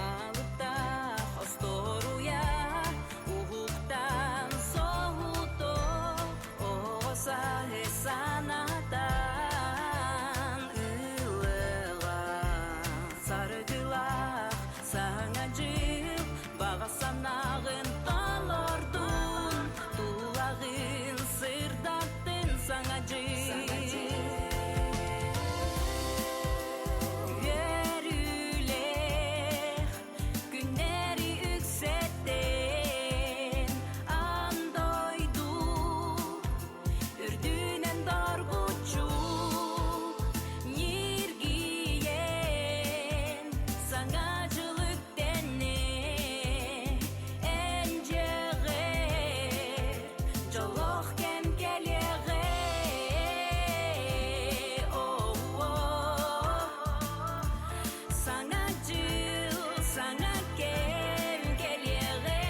Алыптаах остуоруйа уһуктан соһуто оҕо сааһы санатан ылыаҕа. Саргылаах саҥа дьыл баҕа санааҕын толордун, тулаҕын сырдаттын саҥа дьыл. Үөрүүлээх күннэри үксэттэн аан дойду үрдүнэн доргуччу ньиргийэн саҥа дьыл үктэннэ эн дьиэҕэр дьоллоох кэм кэлиэҕэ Саҥа дьыл, саҥа кэм кэлиэҕэ.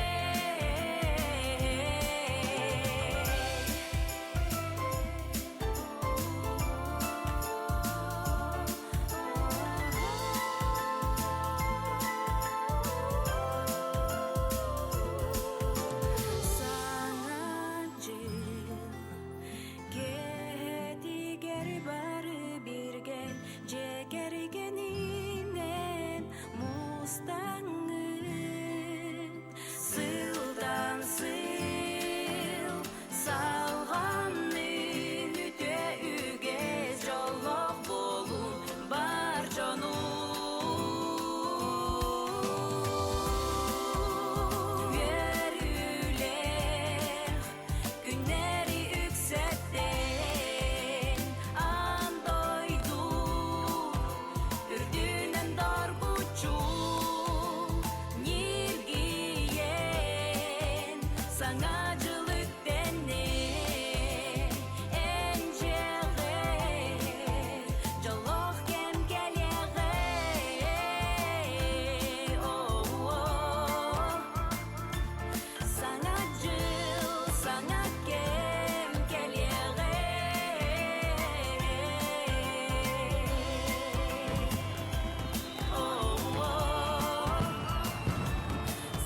Саҥа дьыл киэһэтигэр бары бииргэ дьиэ кэргэнинэн мустаҥҥыт сылтан сыл салҕаннын үтүө үгэс дьоллоох буолун бар дьону үөрүүлээх күннэри үксэттэн аан дойду үрдүнэн доргуччу ньиргийэн саҥа дьыл үктэннэ эн дьиэҕэр дьоллоох кэм кэлиэҕэ Саҥа дьыл, саҥа кэм кэлиэҕэ.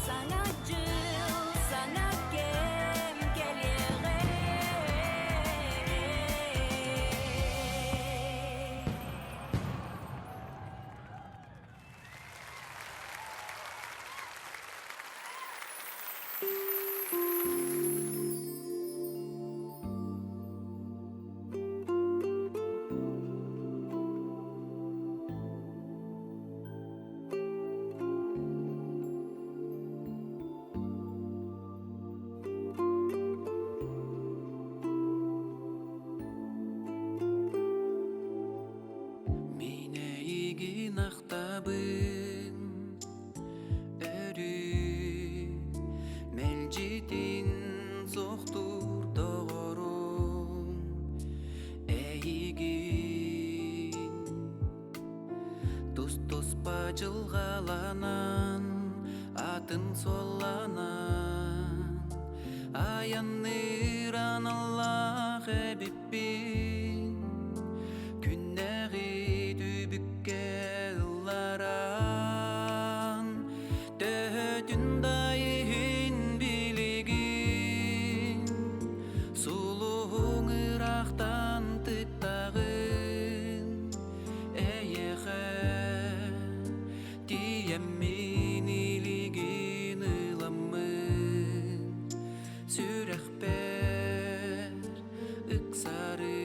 Саҥа дьыл, саҥа кэм кэлиэҕэ. Мин эйигин ахтабын Өрүү мэлдьитин суохтуур доҕорум эйигин Тус-туспа дьылҕаланан атын суолланан айанныыр аналлаах эбиппин Күннээҕи түбүккэ ылларан, төһөтүн да иһин билигин, сулуһуҥ ыраахтан тыктаҕын, эйиэхэ тиийэммин илигин ыламмын, сүрэхпэр ыксары.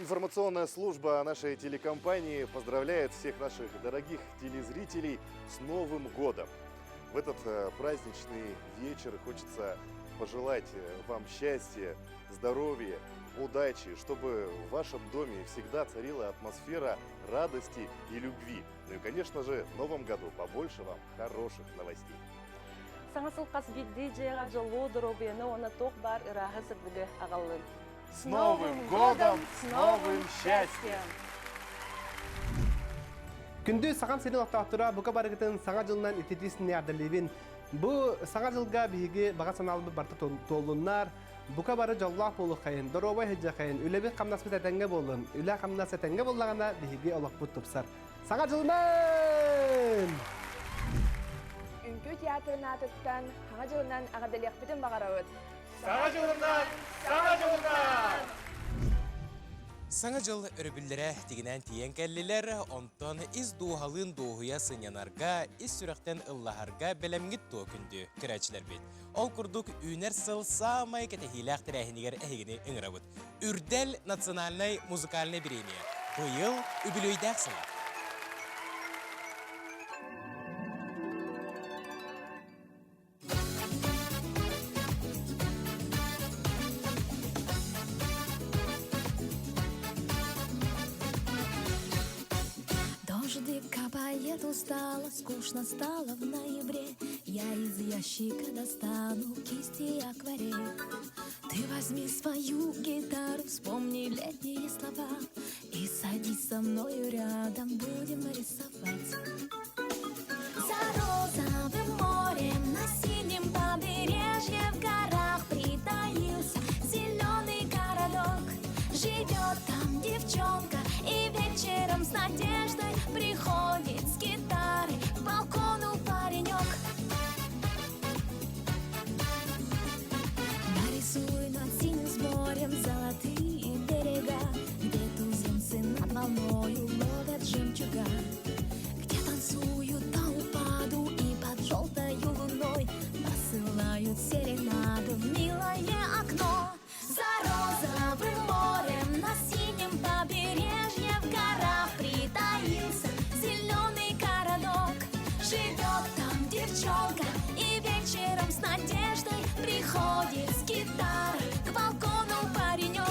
Информационная служба нашей телекомпании поздравляет всех наших дорогих телезрителей с Новым годом. В этот э, праздничный вечер хочется пожелать э, вам счастья, здоровья, удачи, чтобы в вашем доме всегда царила атмосфера радости и любви. Ну и, конечно же, в новом году побольше вам хороших новостей. Саҥа сыл хас биирдии дьиэҕэ дьолу, доруобуйаны уонна туох баар ырааһы сырдыгы аҕаллын. С Новым годом, с новым счастьем! Күндү Сахам сирин олохтоохторо бука барыгытын Саҥа дьылынан ититиисин эҕэрдэлиибин. Бу Саҥа дьылга биһиги баҕа санааларбыт барыта туоллуннар. Бука бары дьоллоох буолуоххайын, доруобай сылдьыаххайын, үлэбит-хамнаспыт этэҥҥэ буоллун. Үлэ-хамнас этэҥҥэ буоллаҕына, биһиги олохпут тупсар. Саҥа дьылынан! Үҥкүү театрын аатыттан Саҥа дьылынан эҕэрдэлиэхпитин баҕарабыт. Саҥа дьылынан! Саҥа дьылынан! Саҥа дьыл өрөбүллэрэ тигинээн тиийэн кэллилэр, онтон ис дууһалыын дуоһуйа сынньанарга, ис сүрэхтэн ыллаһарга бэлэмҥит туо күндү көрөөччүлэрбит. Ол курдук үүнэр сыл саамай кэтэһиилээх тэрээһинигэр эһигини ыҥырабыт. Үрдэл национальнай музыкальнай бириэмийэ. Быйыл үбүлүөйдээх сыла. Дождик капает устало, скучно стало в ноябре. Я из ящика достану кисти и акварель. Ты возьми свою гитару, вспомни летние слова И садись со мною рядом, будем рисовать. За розовым морем на синем побережье в горах притаился зеленый городок. Живет там девчонка и вечером с надеждой приходит с гитарой к балкону паренек. Нарисуй над синим морем золотые берега, где туземцы над волною ловят жемчуга, где танцуют до упаду и под желтою луной посылают серенаду в милое окно. За розовым морем на синем побережье в горах притаился зеленый городок. Живет там девчонка и вечером с надеждой приходит с гитарой к балкону паренек.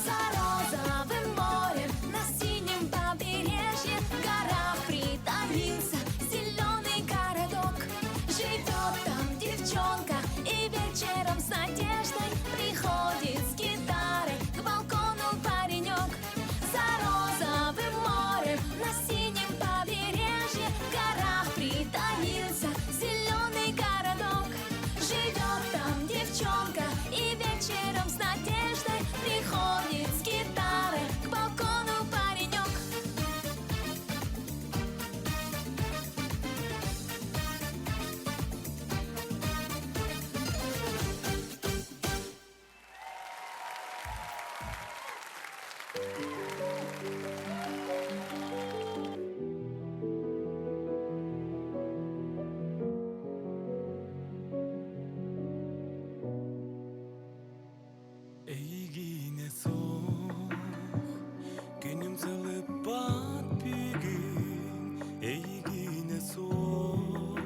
За розовым морем на синем побережье в горах притаился зеленый городок. Живет там девчонка и вечером с надеждой приходит с гитарой к балкону паренек. За розовым морем на синем побережье в горах притаился зеленый городок. Живет там девчонка и вечером с надеждой приходит с гитарой к балкону паренек. Эйигине суох күнүм сылыппат бүгүн Эйигине суох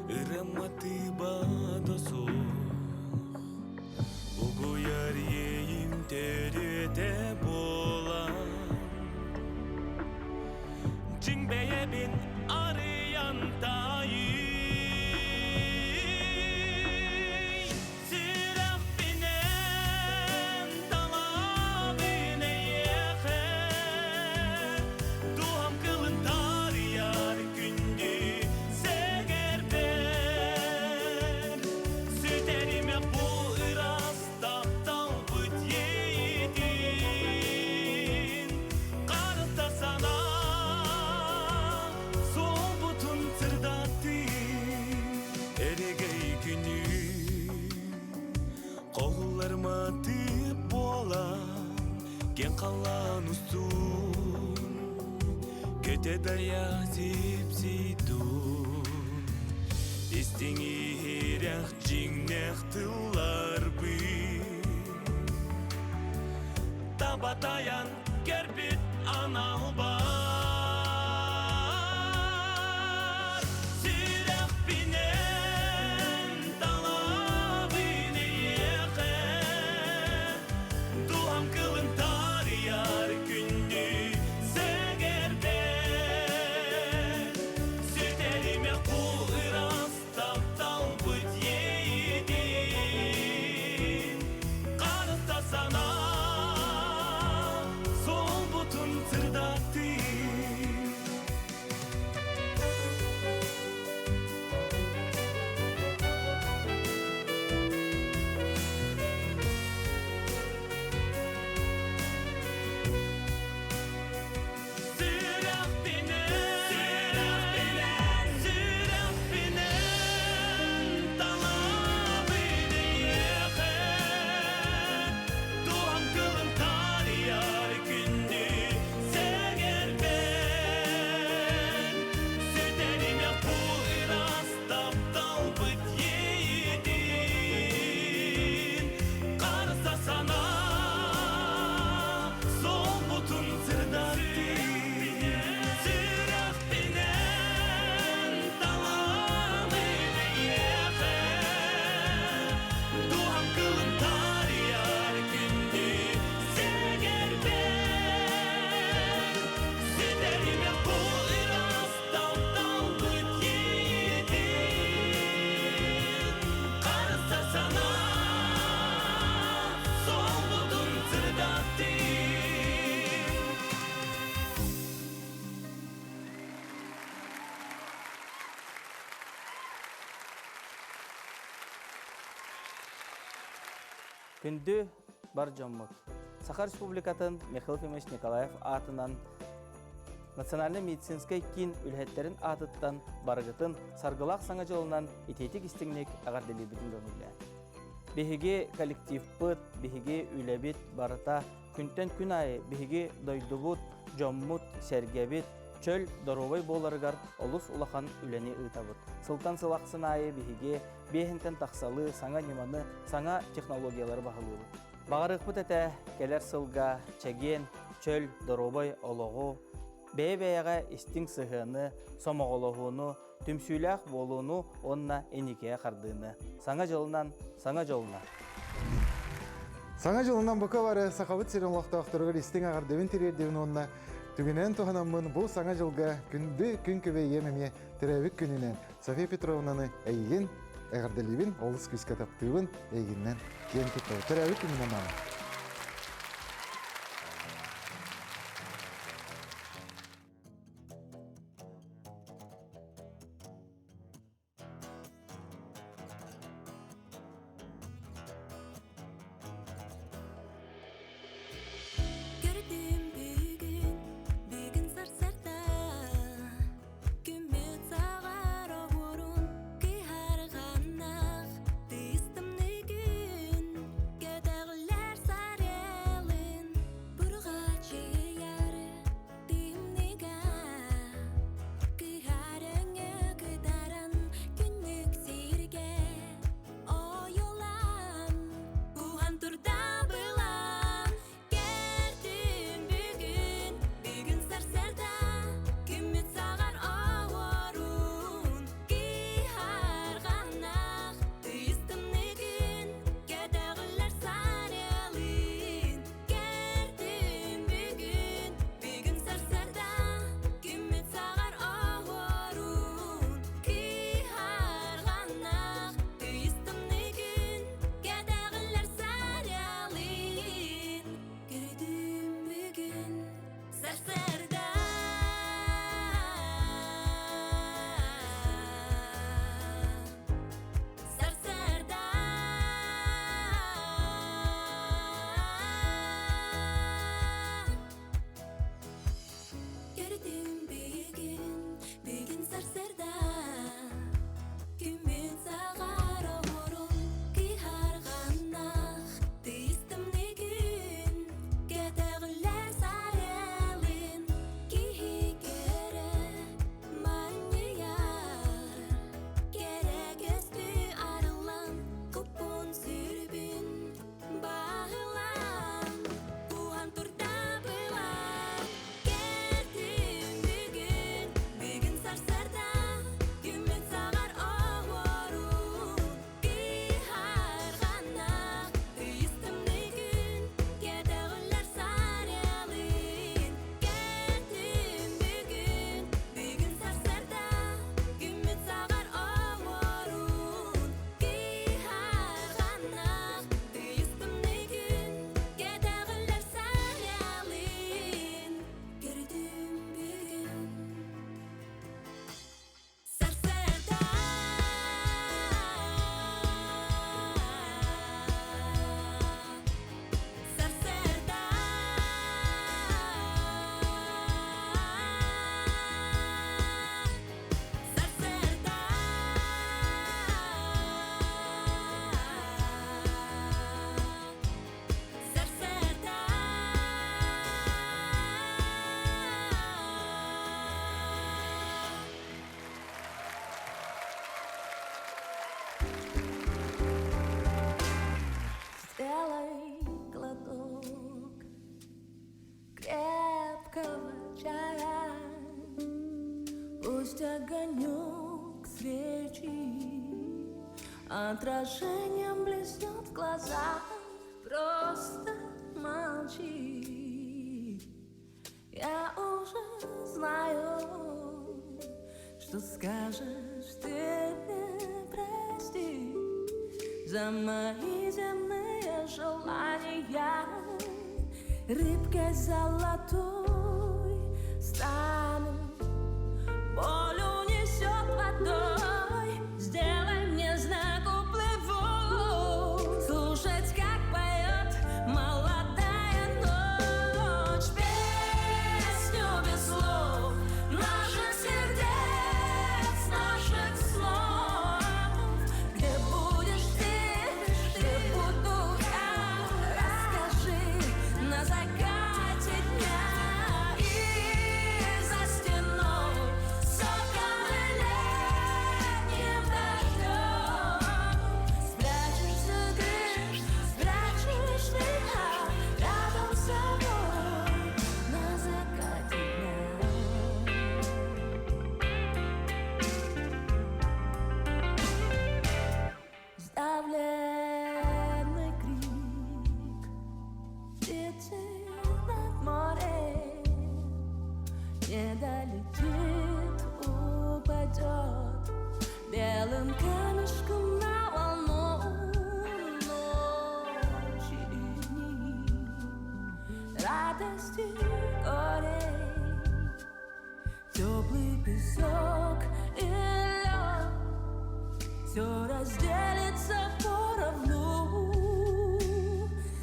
ырамматыба да суох Угуйар иэйим төрүөтэ буолан Дьиҥ бэйэбин арыйан таайый Сүрэхпинэн талабын эйиэхэ Дууһам кылын таарыйар күндү сэгэрбэр Халлаан устун Көтө дайа сипситун Истиҥ иһирэх дьиҥнэх тылларбын Таба тайан кэрбит анал бар Сүрэхпинэн талабын эйиэхэ Дууһам кылын таарыйар күндү сэгэрбэр Сүтэримэ кул ыраас тапталбыт иэйиитин Харыста санаа суолбутун сырдаттын. Сүрэхпинэн, сүрэхпинэн талабын эйиэхэ. Дууһам кылын таарыйар күндү сэгэрбэр. Сүтэримэ бу ыраас тапталбыт иэйиитин. Харса санаа суолбутун сырдаттын. Сүрэхпинэн талабын эйиэхэ. Дууһам кылын таарыйар күндү сэгэрбэр. Сүтэримэ бу ыраас тапталбыт иэйиитин. Харса санаа суолбутун сырдаттын. Күндү бар дьоммут! Саха Республикатын Михаил Ефимович Николаев аатынан Национальнай медицинскэй киин үлэһиттэрин аатыттан барыгытын саргылаах саҥа дьылынан итиитик истиҥник эҕэрдэлиирбитин көҥүллээн. Биһиги коллективпыт, биһиги үлэбит барыта күнтэн күн аайы биһиги дойдубут, дьоммут, сэргэбит чөл, доруобай буоларыгар олус улахан үлэни ыытабыт. Сылтан сыл ахсын аайы биһиги биэһинтэн тахсалыы саҥа ньыманы, саҥа технологиялары баһылыыбыт. Баҕарыахпыт этэ кэлэр сылга чэгиэн, чөл, доруобай олоҕу, бэйэ-бэйэҕэ истиҥ сыһыаны, сомоҕолоһууну, түмсүүлээх буолууну уонна инникигэ хардыыны. Саҥа дьылынан, саҥа дьолунан! Саҥа дьылынан бука бары Сахабыт сирин олохтоохторугар истиҥ эҕэрдэбин тириэрдэбин уонна түгэнэн туһанаммын бу Саҥа дьылга күндү күн күбэй ийэм эмиэ төрөөбүт күнүнэн София Петровнаны эйигин эҕэрдэлиибин, олус күүскэ таптыыбын, эйигиннэн киэн туттабын. Төрөөбүт күнүнэн маама. Көрдүм бүгүн, бүгүн сарсыарда Күммүт саҕар оһуорун кыһарҕаннах Тыйыс тымныы күн көтөҕүллэр. Отражением блеснет в глазах Просто молчи Я уже знаю Что скажешь ты мне прости За мои земные желания Рыбкой золотой стану Боль унесет водой Сделай мне знак, уплыву Слушать, как поет молодая ночь Песню без слов Наших сердец, наших слов Где будешь ты, где буду я Расскажи на закате дня И за стеной соколы летним дождем Спрячешься ты, спрячешь меня рядом с собой на закате дня. Сдавленный крик птицы над морем Не долетит, упадет белым камешком на волну ночи и дни, радости горе, теплый песок и лед, все разделится поровну.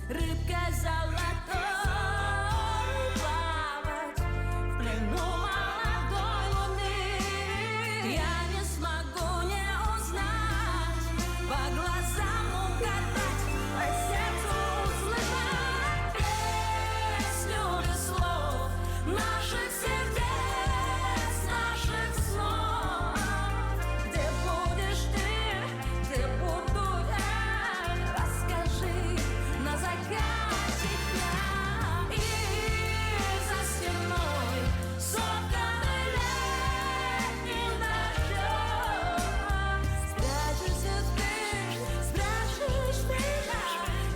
Рыбкой золотой плавать в плену молодой луны. Я не смогу не узнать, по глазам угадать, по сердцу услышать песню без слов наших сердец, наших снов. Где будешь ты, где буду я, расскажи на закате дня. И за стеной сотканы летним дождем. Спрячешься ты, спрячешь меня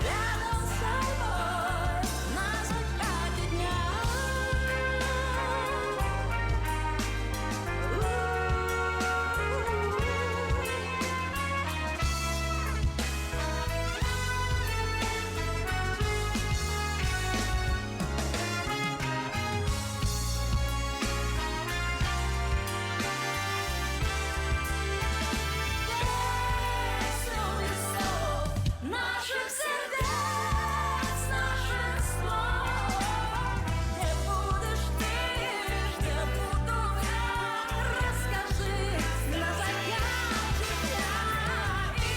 рядом с собой на закате дня. Песню без слов наших сердец, наших слов. Где будешь ты, где буду я, расскажи на закате дня. И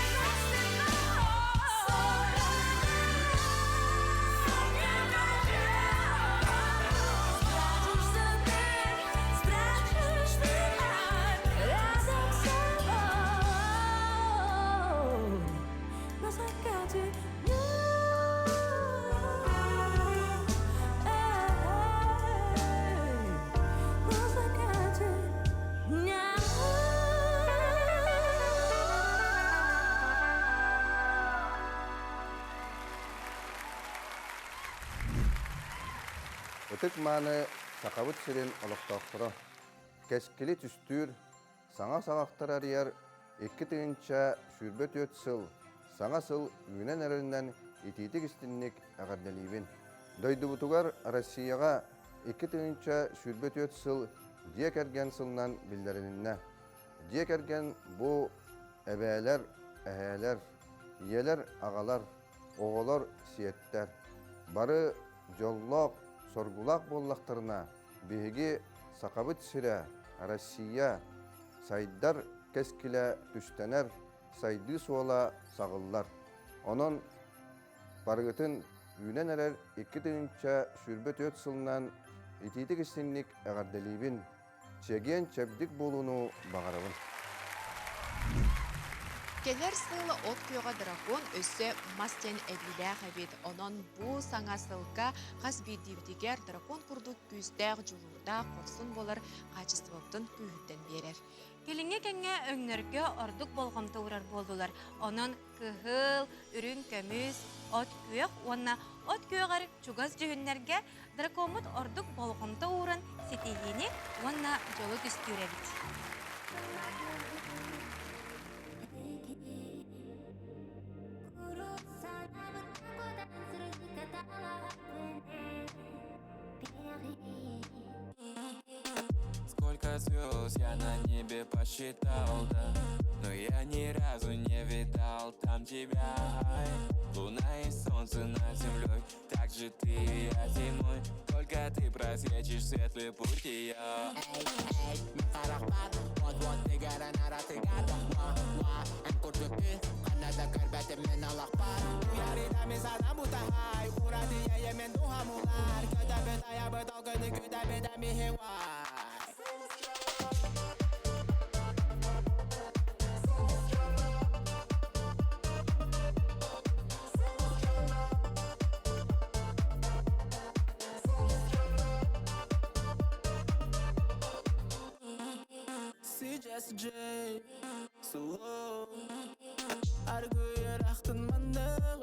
за стеной Спрячешься ты, спрячешь меня рядом с собой на закате дня. Эй, на закате дня. Ытык-мааны Сахабыт сирин олохтоохторо. Кэскили түстүүр, саҥа саҕахтары арыйар 2024 сыл, саҥа сыл үүнэн эрэринэн итиитик-истинник эҕэрдэлиибин. Дойдубутугар Россияҕа 2024 сыл дьиэ кэргэн сылынан биллэрилиннэ. Дьиэ кэргэн бу эбээлэр, эһээлэр, ийэлэр, аҕалар, оҕолор, сиэттэр. Бары дьоллоох, соргулаах буоллахтарына, биһиги Сахабыт сирэ, Россия сайдар кэскилэ түстэнэр, сайдыы суола саҕыллар. Онон барыгытын үүнэн эрэр 2024 сылынан итиитик-истиҥник эҕэрдэлиибин, чэгиэн-чэбдик буолууну баҕарабын. Кэлэр сыл от күөҕэ дракон өссө мас диэн эбиилээх эбит. Онон бу саҥа сылга хас биирдиибитигэр дракон курдук күүстээх, дьулуурдаах, хорсун буолар хаачыстыбабытын күүһүрдэн биэрэр. Кэлиҥҥи кэмҥэ өҥнөргө ордук болҕомто уурар буоллулар. Онон кыһыл, үрүҥ көмүс, от күөх уонна от күөҕэр чугас дьүһүннэргэ дракоммут ордук болҕомто ууран ситиһиини уонна дьолу түстүүр эбит. Сколько звезд я на небе посчитал, да Но я ни разу не видал там тебя Ай, Луна и солнце над землей Так же ты и я зимой Только ты просвечишь светлый путь ее Эй, эй, харахпар, вот-вот CJSJ, Slow Аргуйарахтын манныгым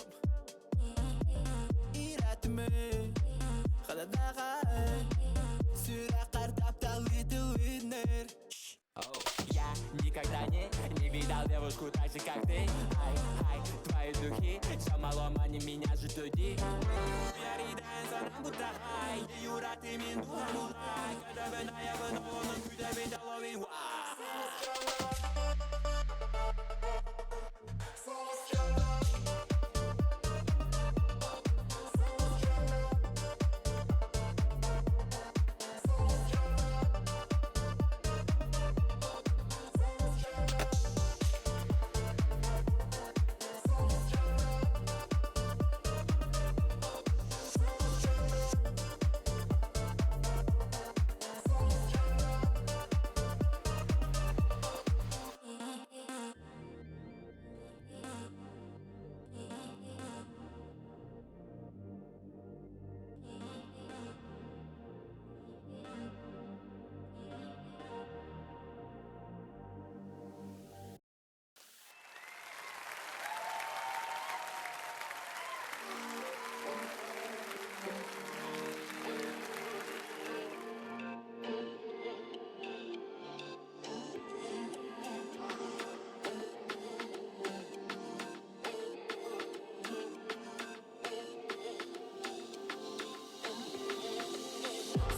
Иратме Халадагай Сүрәккар таптал little winner Я никогда не, не видал девушку так же, как ты Ай, ай, твои духи Шамалом, они меня же туди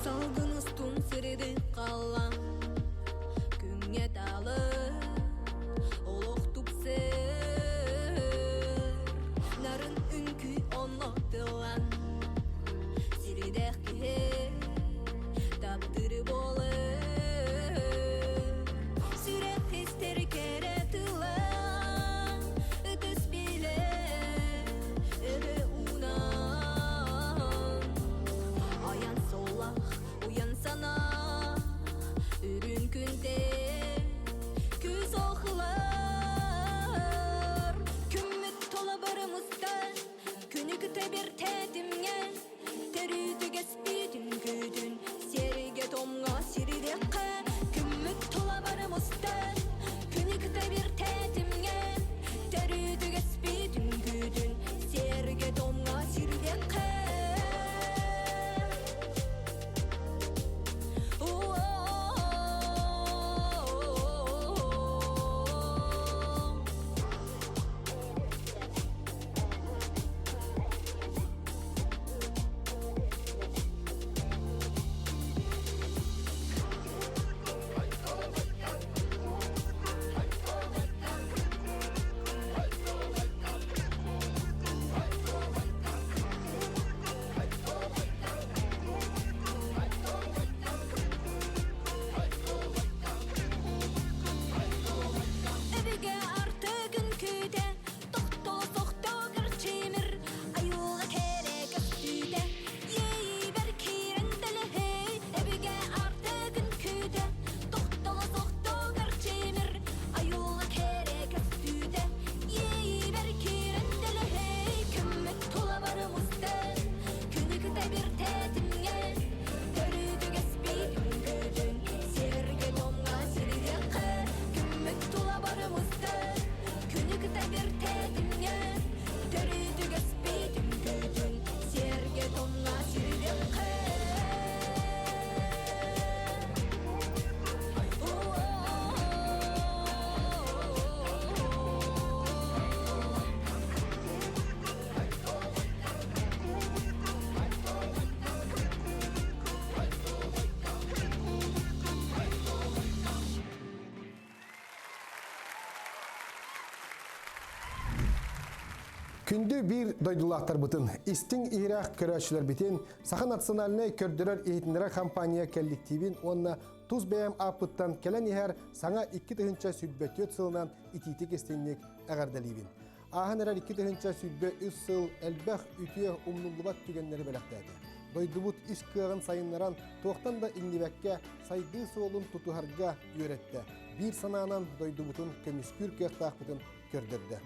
Салгын устун сириди қалан Күңге талы Олох тупсыр Нарын үңкүй онно тылан Сиридэх киһи Таптыры болыр Сүрэх истер кере тылан Өтөс биле Өрө унан Аян солах, уян сана. Күндү биир дойдулаахтарбытын, истиҥ иһирэх көрөөччүлэрбитин Саха национальнай көрдөрөр иһитиннэрэр компания коллективин уонна тус бэйэм ааппыттан кэлэн иһэр саҥа 2024 сылынан итиитик истиҥник эҕэрдэлиибин. Ааһан эрэр 2023 сыл элбэх үтүө умнуллубат түгэннэри бэлэхтээтэ. Дойдубут ис кыаҕын сайыннаран, туохтан да иҥнибэккэ сайдыы суолун тутуһарга үөрэттэ. Биир санаанан дойдубутун көмүскүүр кыахтаахпытын көрдөрдө.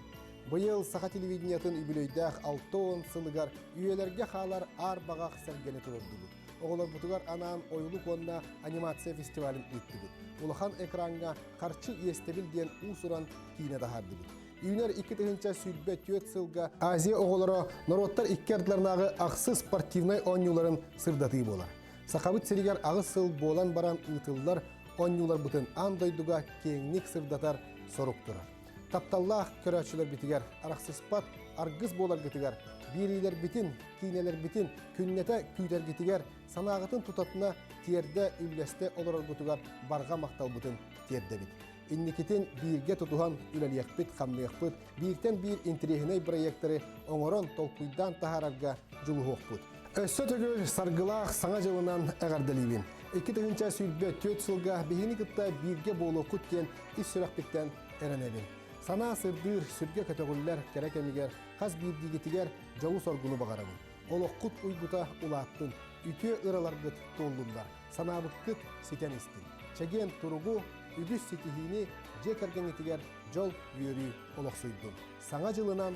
Быйыл саха телевидениетын үбүлүөйдээх 60 сылыгар үйэлэргэ хаалар аар баҕах сэргэни туруордубут. Оҕолорбутугар анаан ойулук уонна анимация фестивалын ыыттыбыт. Улахан экраҥҥа Харчы иэстэбил диэн уус-уран киинэ таһаардыбыт. Үүнэр 2024 сылга Азия оҕолоро норуоттар икки ардыларынааҕы ахсыс спортивнай оонньууларын сырдатыы буолар. Сахабыт сиригэр аҕыс сыл буолан баран ыытыллар оонньууларбытын аан дойдуга киэҥник сырдатар сорук турар. Тапталлаах көрөөччүлэрбитигэр арахсыспат аргыс буоларгытыгар, биэриилэрбитин, киинэлэрбитин күннэтэ күүтэргитигэр, санааҕытын тутатына тиэрдэ, үллэстэ олороргутугар барҕа махталбытын тиэрдэбит. Инникитин бииргэ тутуһан үлэлиэхпит-хамныахпыт, бииртэн биир интэриэһинэй бырайыактары оҥорон, толкуйдаан таһаарарга дьулуһуохпут. Өссө төгүл саргылаах Саҥа дьылынан эҕэрдэлиибин. 2024 сылга биһигини кытта бииргэ буолуоххут диэн ис сүрэхпиттэн эрэнэбин. Санаа сырдыыр, сүргэ көтөҕүллэр кэрэ кэмигэр хас биирдиигитигэр дьолу-соргуну баҕарабын. Олоххут уйгута улааттын, үтүө ыраларгыт туоллуннар, санаабыккыт ситэн истин. Чэгиэн туругу, үгүс ситиһиини дьиэ кэргэҥҥитигэр дьол, үөрүү олохсуйдун. Саҥа дьылынан,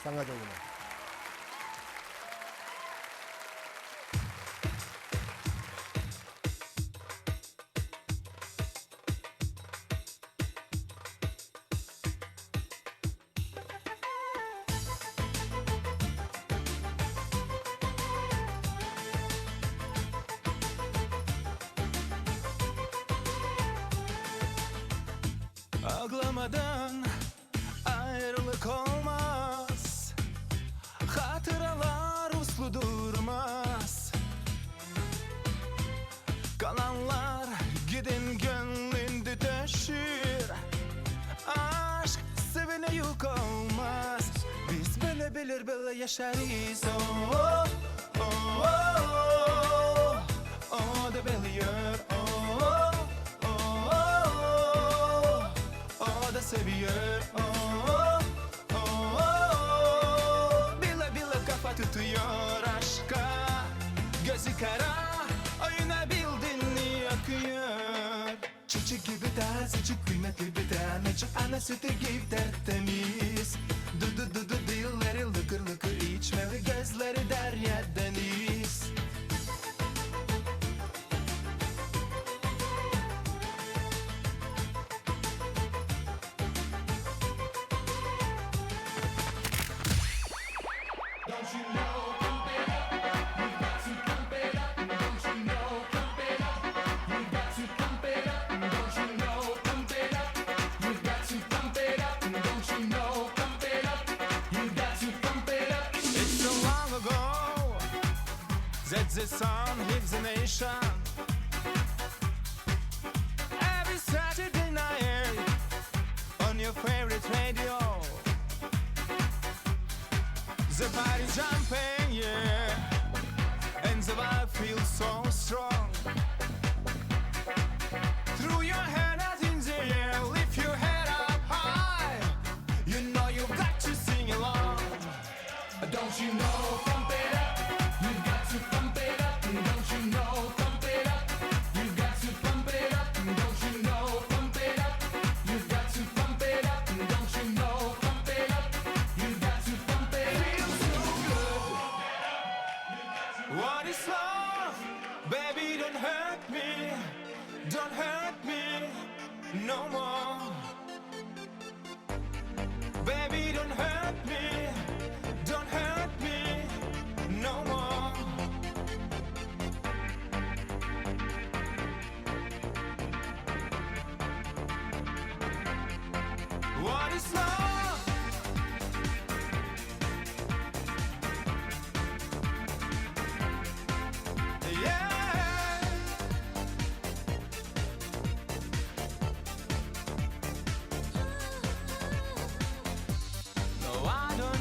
саҥа дьолунан! Ağlamadan ayrılık olmaz Hatıralar uslu durmaz Kalanlar gidin gönlünde taşır Aşk sevene yük olmaz Biz böyle bilir böyle yaşarız oh, oh, oh, oh. O da biliyor oh, oh, oh, O da seviyor oh, oh, oh. Bila bila kafa tutuyor aşka Gözü kara oyuna bildiğini akıyor Çiçek gibi tazecik kıymetli bir tanecik Ana sütü gibi tertemiz Dudu dudu dilleri lıkır lıkır içmeli Gözleri derya deniz Don't you know, pump it up You've got to pump it up Don't you know, pump it up You've got to pump it up Don't you know, pump it up You've got to pump it up Don't you know, pump it up You've got to pump it up It's so long ago that the sun hit the nation Every Saturday night on your favorite radio The party jumping, yeah And the vibe feels so strong Throw your hand out in the air, lift your head up high You know you've got to sing along Don't you know, pump it up You've got to pump it up Don't you know, pump it up You've got to pump it up Don't you know, pump it up You've got to pump it up Don't you know, pump it up You've got to pump it Feels so good What is love? Baby, don't hurt me Don't hurt me no more Baby, don't hurt me Don't hurt me no more What is love? Yeah. No, I don't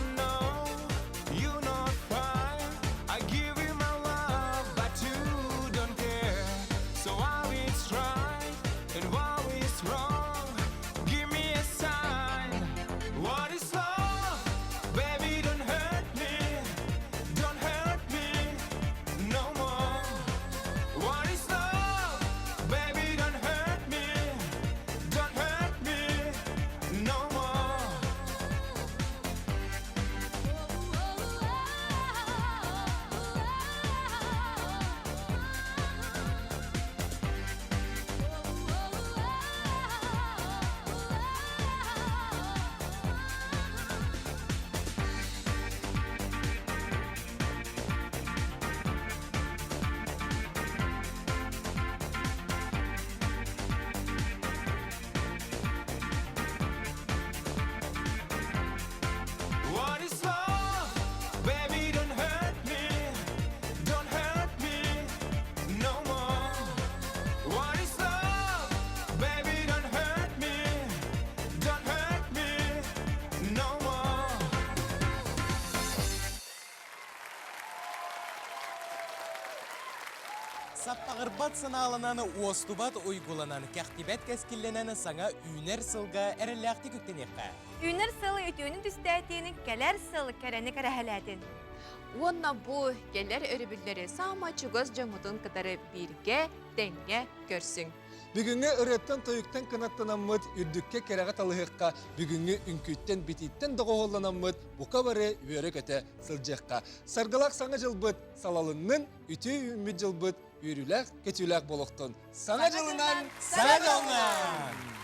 Уллаҕырбат санааланан, уостубат уйгуланан, кэхтибэт кэскиллэнэн саҥа үүнэр сылга эрэллээхтик үктэниэххэ. Үүнэр сыл үтүөнү түстээтин, кэлэр сыл кэрэни кэрэһэлээтин. Уонна бу кэлэр өрөбүллэри саама чугас дьоҥҥутун кытары бииргэ, тэҥҥэ көрсүҥ. Бүгүҥҥү ырыаттан-тойуктан кынаттанаммыт, үрдүккэ кэрэҕэ талыһыахха, бүгүҥҥү үҥкүүттэн-битииттэн доҕуһуолланаммыт бука бары үөрэ-көтө сылдьыахха. Саргылаах саҥа дьылбыт салалыннын, үтүө үүммүт дьылбыт үөрүүлээх-көтүүлээх болохтун. Саҥа дьылынан! Саҥа дьылынан!